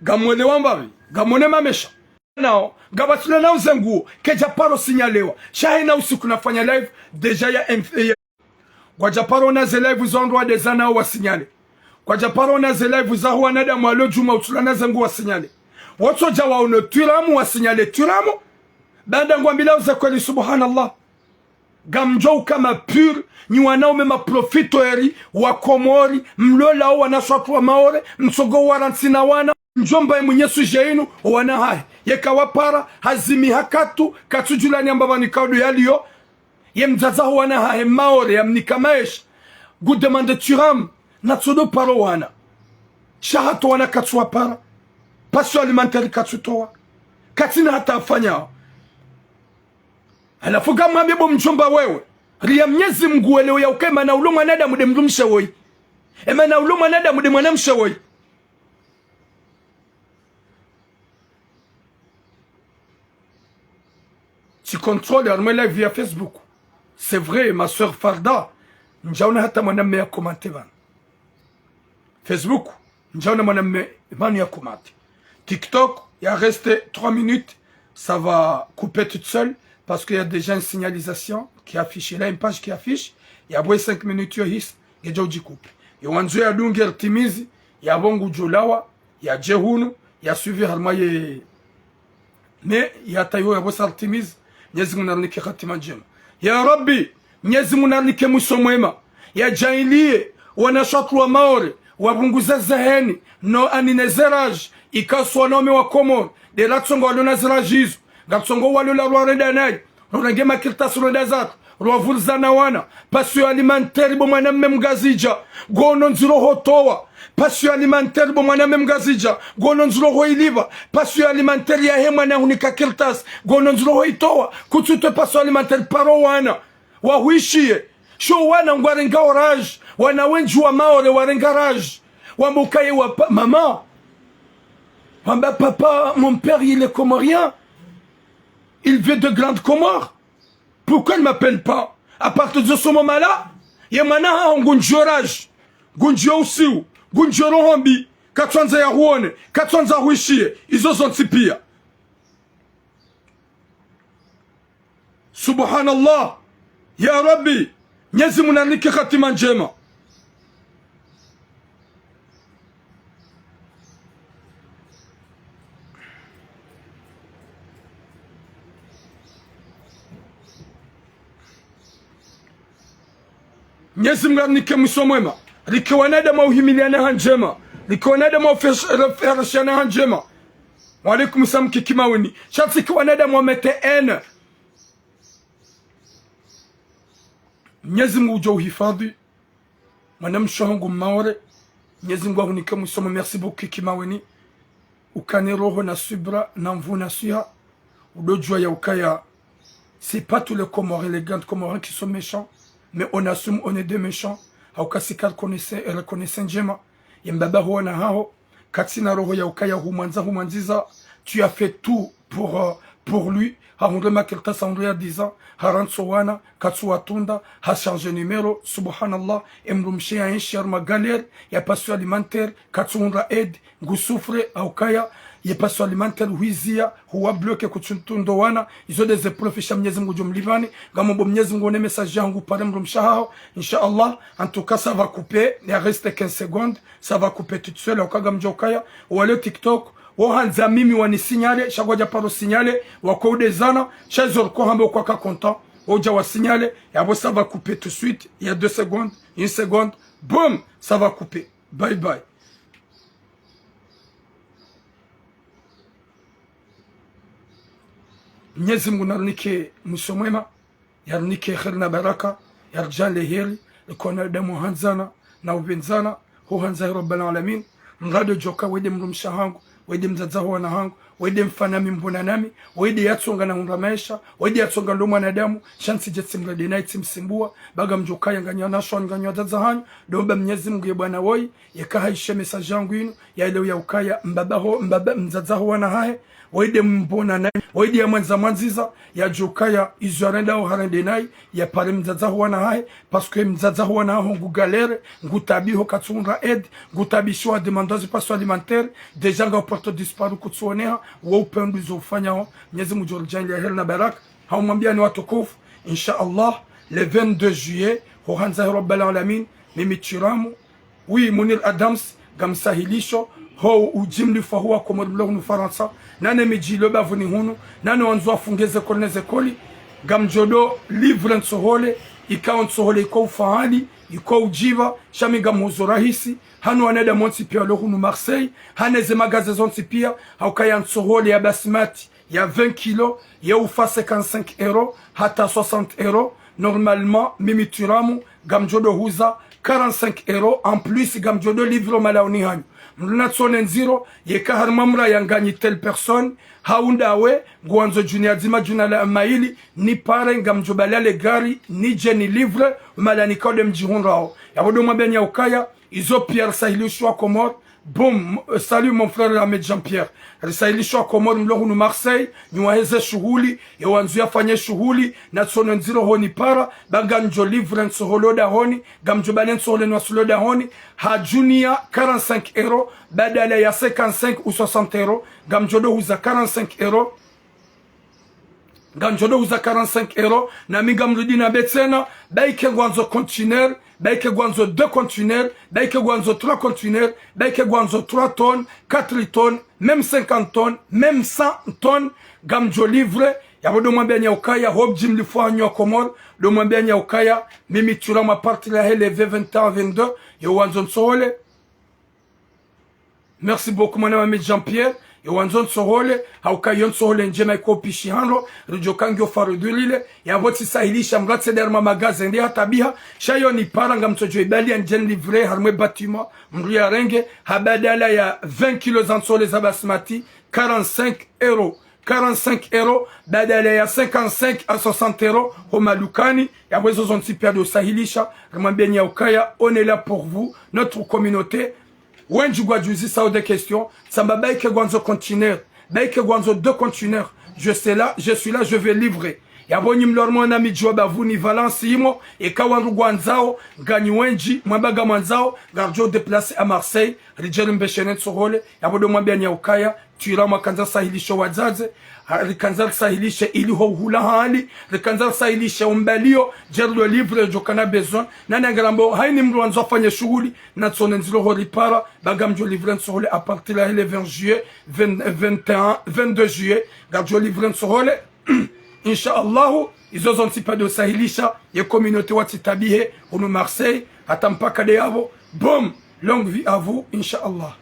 Ngamwelewa mbapvi. Ngamwone mamesha. Nao, ngapvatsina nao ze nguo, kedja paro signalewa. Sha hena usiku nafanya live, déjà ya M F A. Ngwadja paro ona ze live za ondro wa deza nao wa signale. Ngwadja paro ona ze live za ho wanadamu walo djuma utsula na ze nguo wa signale. Wotsodja waono twiramu wa signale twiramu. Baanda ngwambilao ze kweli, subhanallah. Ngamdjo uka ma pur, nyi wanaume ma profiteurs wa Komori, mlolao wanashe watru wa Maore, mtsongo warantsi na wana. Ndjomba ye mwenye sujet inu, wana hahe. Yeka wapara, hazimi hakatu, katsudjula ni amba pvani kaudu yaliyo. Ye mdzadze ho wana hahe Maore, ya mnika maesha. Ngu demande twiramu, na tsodo paro wana. Sha hata wana katsu wapara. Passion alimentaire katsu towa. Katsina hata afanyao. Halafu ngamwambie bo mdjomba wewe. Ria Mnyezi Mngu welewe ya uka emana ulo mwanadamu nde mdrumshe woyi. Emana ulo mwanadamu nde mwanamshe woyi. Tsi contrôle harumwa live ya Facebook. C'est vrai, ma sœur Farda. Ndjaona hata mwanamme ya commenter pvanu. Facebook, ndjaona mwanamme pvanu ya commenter. TikTok, il reste trois minutes, ça va couper tout seul, parce qu'il y a déjà une signalisation qui affiche, là, une page qui affiche, yapvo cinq minutes yo hisa, ngedjo djicouper. Yo wandzo ya dunge ritimizi, yapvo ngudjo lawa, yadje hunu, ya suivi harumwa ye, ne, ya tayo yapvo sa ritimizi, Mnyezi Mngu narinike khatima ndjema. Ya Rabbi, Mnyezi Mngu narinike mwiso mwema. Ya djaanlie, wanashe watru wa Maore, wapvunguze ze haine, no anine ze rage, ikao si wanaume wa Komori, nde ratsongo walo na ze rage izo, ngatsongo walo la rwarenda nayi, rurenge makartasi rwenda zatru, rwavuriza na wana, passion alimentaire bo mwanamme Mngazidja, ngono ndziro ho towa, passion alimentaire bo mwanamme Mngazidja, ngono ndziro ho ilipva, passion alimentaire yahe mwana hunika kartasi, ngono ndziro ho itowa, kutsutwe passion alimentaire paro wana. Wahuishiye. Sho wana ngwarengao rage. Wana wendji wa Maore warenga rage. Wamba ukaye wa pa-, maman. Wamba papa, mon père, il est comorien. Il vient de Grande Comore. Pourquoi il m'appelle pas? À partir de ce moment-là, ye mwana haho ngundjio rage. Ngundjio usiu. Ngundjio roho mbi. Katsandza yahuone, katsandza yahuishiye, izo zontsi pia. Subhanallah. Ya Rabbi, Mnyezi Mungu narinike hatima ndjema. Mnyezi Mungu arinike mwiso mwema. Rike wanadamu wa uhimiliana ha ndjema. Rike wanadamu wa uferesh-, ufereshiana ha ndjema. Wa alaikum salam Kiki Maweni. Sha tsike wanadamu wa mete haine. Mnyezi Mungu udjo uhifadhwi. Mwanamshe hangu Maore. Mnyezi Mungu ahunike mwiso mwema. Merci beaucoup Kiki Maweni. Ukane roho na subra, na nvu na swiha. Udodjua ya ukaya, c'est pas tous les Comoriens, les grands Comoriens qui sont méchants, mais on assume, on est des méchants. Hauka sika reconnaissant, reconnaissant ndjema. Ye mbaba ho wana haho, katsina roho ya ukaya humwandza, humwandziza. Tu as fait tout pour, euh, pour lui. Hahundre makartasi, hahundre ya dix ans, harantso wana, katsu watunda, ha changer numéro, subhanallah, emdrumshe ya enshi harumwa galère, ya passion alimentaire, katsu hundra aide, ngu souffre, haukaya, ye passion alimentaire huizia, huwa bloqué kutsu ndo wana, izo des épreuves sha Mnyezi Mungu udjo mlipvani, ngamombo Mnyezi Mungu one message yahangu pare mdrumshe haho, Inch'Allah, en tout cas, ça va couper, il reste quinze secondes, ça va couper tout seul, hauka ngamdjo ukaya, wale TikTok, wo handza mimi wani signaler, sha kwadja paro signaler, wako udezana, sha izo riko hamba kwaka content, wodja wa signaler, yapvo ça va couper tout de suite, il y a deux secondes, une seconde, boum, ça va couper. Bye bye. Mnyezi Mungu narinike mwiso mwema, yarinike heri na baraka, yaridjaanlie heri, rike wanadamu wa handzana, na upvendzana, ho handza he Rabbal Alamin. Mradi udjoka wende mdrumshe hangu, wende mdzadze ho wana hangu, wende mfa nami mbona nami, wende yatsonga na hundra maesha, wende yatsonga ndo mwanadamu, sha ntsi dje tsimradi nayi tsimsimbua, ba ngamdjo ukaya nganyi wanashe wanyu nganyi wadzadze hanyu, ndo mba Mnyezi Mungu ye bwana woyi, yeka haishe message yangu inu, ya leo ya ukaya, mbaba ho, mbaba, mdzadze ho wana hahe, wende mbona nayi, wende yamwandza mwandziza, yadjo ukaya, izo yarenda ho harende nayi, yapare mdzadze ho wana hahe, parce que mdzadze ho wana haho ngu galère, ngu tabiho katsu hundra aide, ngu tabishiwa demandé ze passion alimentaire, déjà nga porté disparu kutsu oneha, wo upvendzi zo ufanya ho, Mnyezi Mungu udjo ridjaanlia heri na baraka, haumwambiani watukufu, Inch'Allah, le vingt-deux juillet, ho handza he Rabbal Alamin, mimi Tiramu, oui, Munir Adams, ngamsahilisho, ho udjimlifu wa Komori mlo hunu Farantsa, nane midji ilo bavuni hunu, nane wandzo wafunge ze école ne ze école, ngamdjo do livrer ntsohole, ikao ntsohole iko ufahali, iko udjiva, sha mi ngamhuzo rahisi, hanu wanadamu wontsi pia walo hunu Marseille, hane ze magasin zontsi pia, haukaya ntsohole ya basmati, ya vingt kilos, ye ufa cinquante-cinq euros, hata soixante euros. Normalement, mimi Tiramu, ngamdjo do huza quarante-cinq euros, en plus, ngamdjo do livrer ho malaoni hanyu. Mdru natsone ndziro, yeka harimwa mraya nganyi telle personne, hau ndawe, ngwandzo djuni ya dzima djuna la maili, nipare ngamdjo bala le gari, nidje ni livrer, ho malaoni kao nde mdjihundrao. Yapvo ndo mwambiani ya ukaya, izo pia risahilishwa Komori, Bon, m-, euh, salut mon frère Ahmed Jean-Pierre. Risahilishwa Komori mlo hunu Marseille, nyi waheze shuhuli, ye wandzo yafanye shuhuli, natsone ndziro ho nipara, ba ngamdjo livrer ntsohole ho dahoni, ngamdjo bale ntsohole nwasuli ho dahoni, ha djuni ya quarante-cinq euros, badala ya cinquante-cinq ou soixante euros, ngamdjo do huza quarante-cinq euros. Ngamdjo do huza quarante-cinq euros, nami ngamrudi nambe tsena, ba ike ngwandzo conteneur, ba ike ngwandzo deux conteneurs, ba ike ngwandzo trois conteneurs, ba ike ngwandzo trois tonnes, quatre tonnes, même cinquante tonnes, même cent tonnes, ngamdjo livrer, yapvo ndo mwambiani ya ukaya, ho udjimlifu wa hanyu wa Komori, ndo mwambiani ya ukaya, mimi Tiramu à partir ya hele vingt et un vingt-deux, ye wandzo ntsohole. Merci beaucoup, mwana wa Ahmed Jean-Pierre. Ye wandzo ntsohole, hauka yo ntsohole ndjema iko upishi handro, ridjo ka ngiyo faradhulile, yapvo tsisahilisha mdru atse nde harimwa magasin nde hatabiha, sha yo nipara ngamtsodjo ibali ya ndje ni livrer harimwa e bâtiment, mdru yarenge, ha badala ya vingt kilos za ntsohole za basmati, quarante-cinq euros. Quarante-cinq euros, badala ya cinquante-cinq à soixante euros, ho madukani, yapvo ezo zontsi pia ndo usahilisha, rimwambiani ya ukaya, on est là pour vous, notre communauté, wendji ngwadjuzisao des questions, tsamba ba ike ngwandzo conteneur, ba ike ngwandzo deux conteneurs, je sais là, je suis là, je vais livrer. Yapvo nyi mlo harumwa na midji wa bapvuni, Valence yimo, eka wandru ngwandzao, nganyi wendji, mwamba ngamwandzao, ngaridjo déplacer à Marseille, ridje rimbesheleni ntsohole, yapvo ndo mwambiani ya ukaya, twira mwakandza risahilishe wadzadze, ha, rikandza risahilishe ili ho uhula hali, rikandza risahilishe umbalio, djeri lo livre djo kana besoin, nani angalambo, haini mndru wandzo afanye shuhuli, na tsone ndziro ho ripara, ba ngamdjo livrer ntsohole à partir ya hele vingt juillet, vingt, vingt et un, vingt-deux juillet, ngaridjo livrer ntsohole, insha Allahu, izo zontsi pvwa ndo usahilisha, ye communauté watsitabihe, hunu Marseille, hata mpaka nde yapvo, boum, longue vie à vous, insha Allah.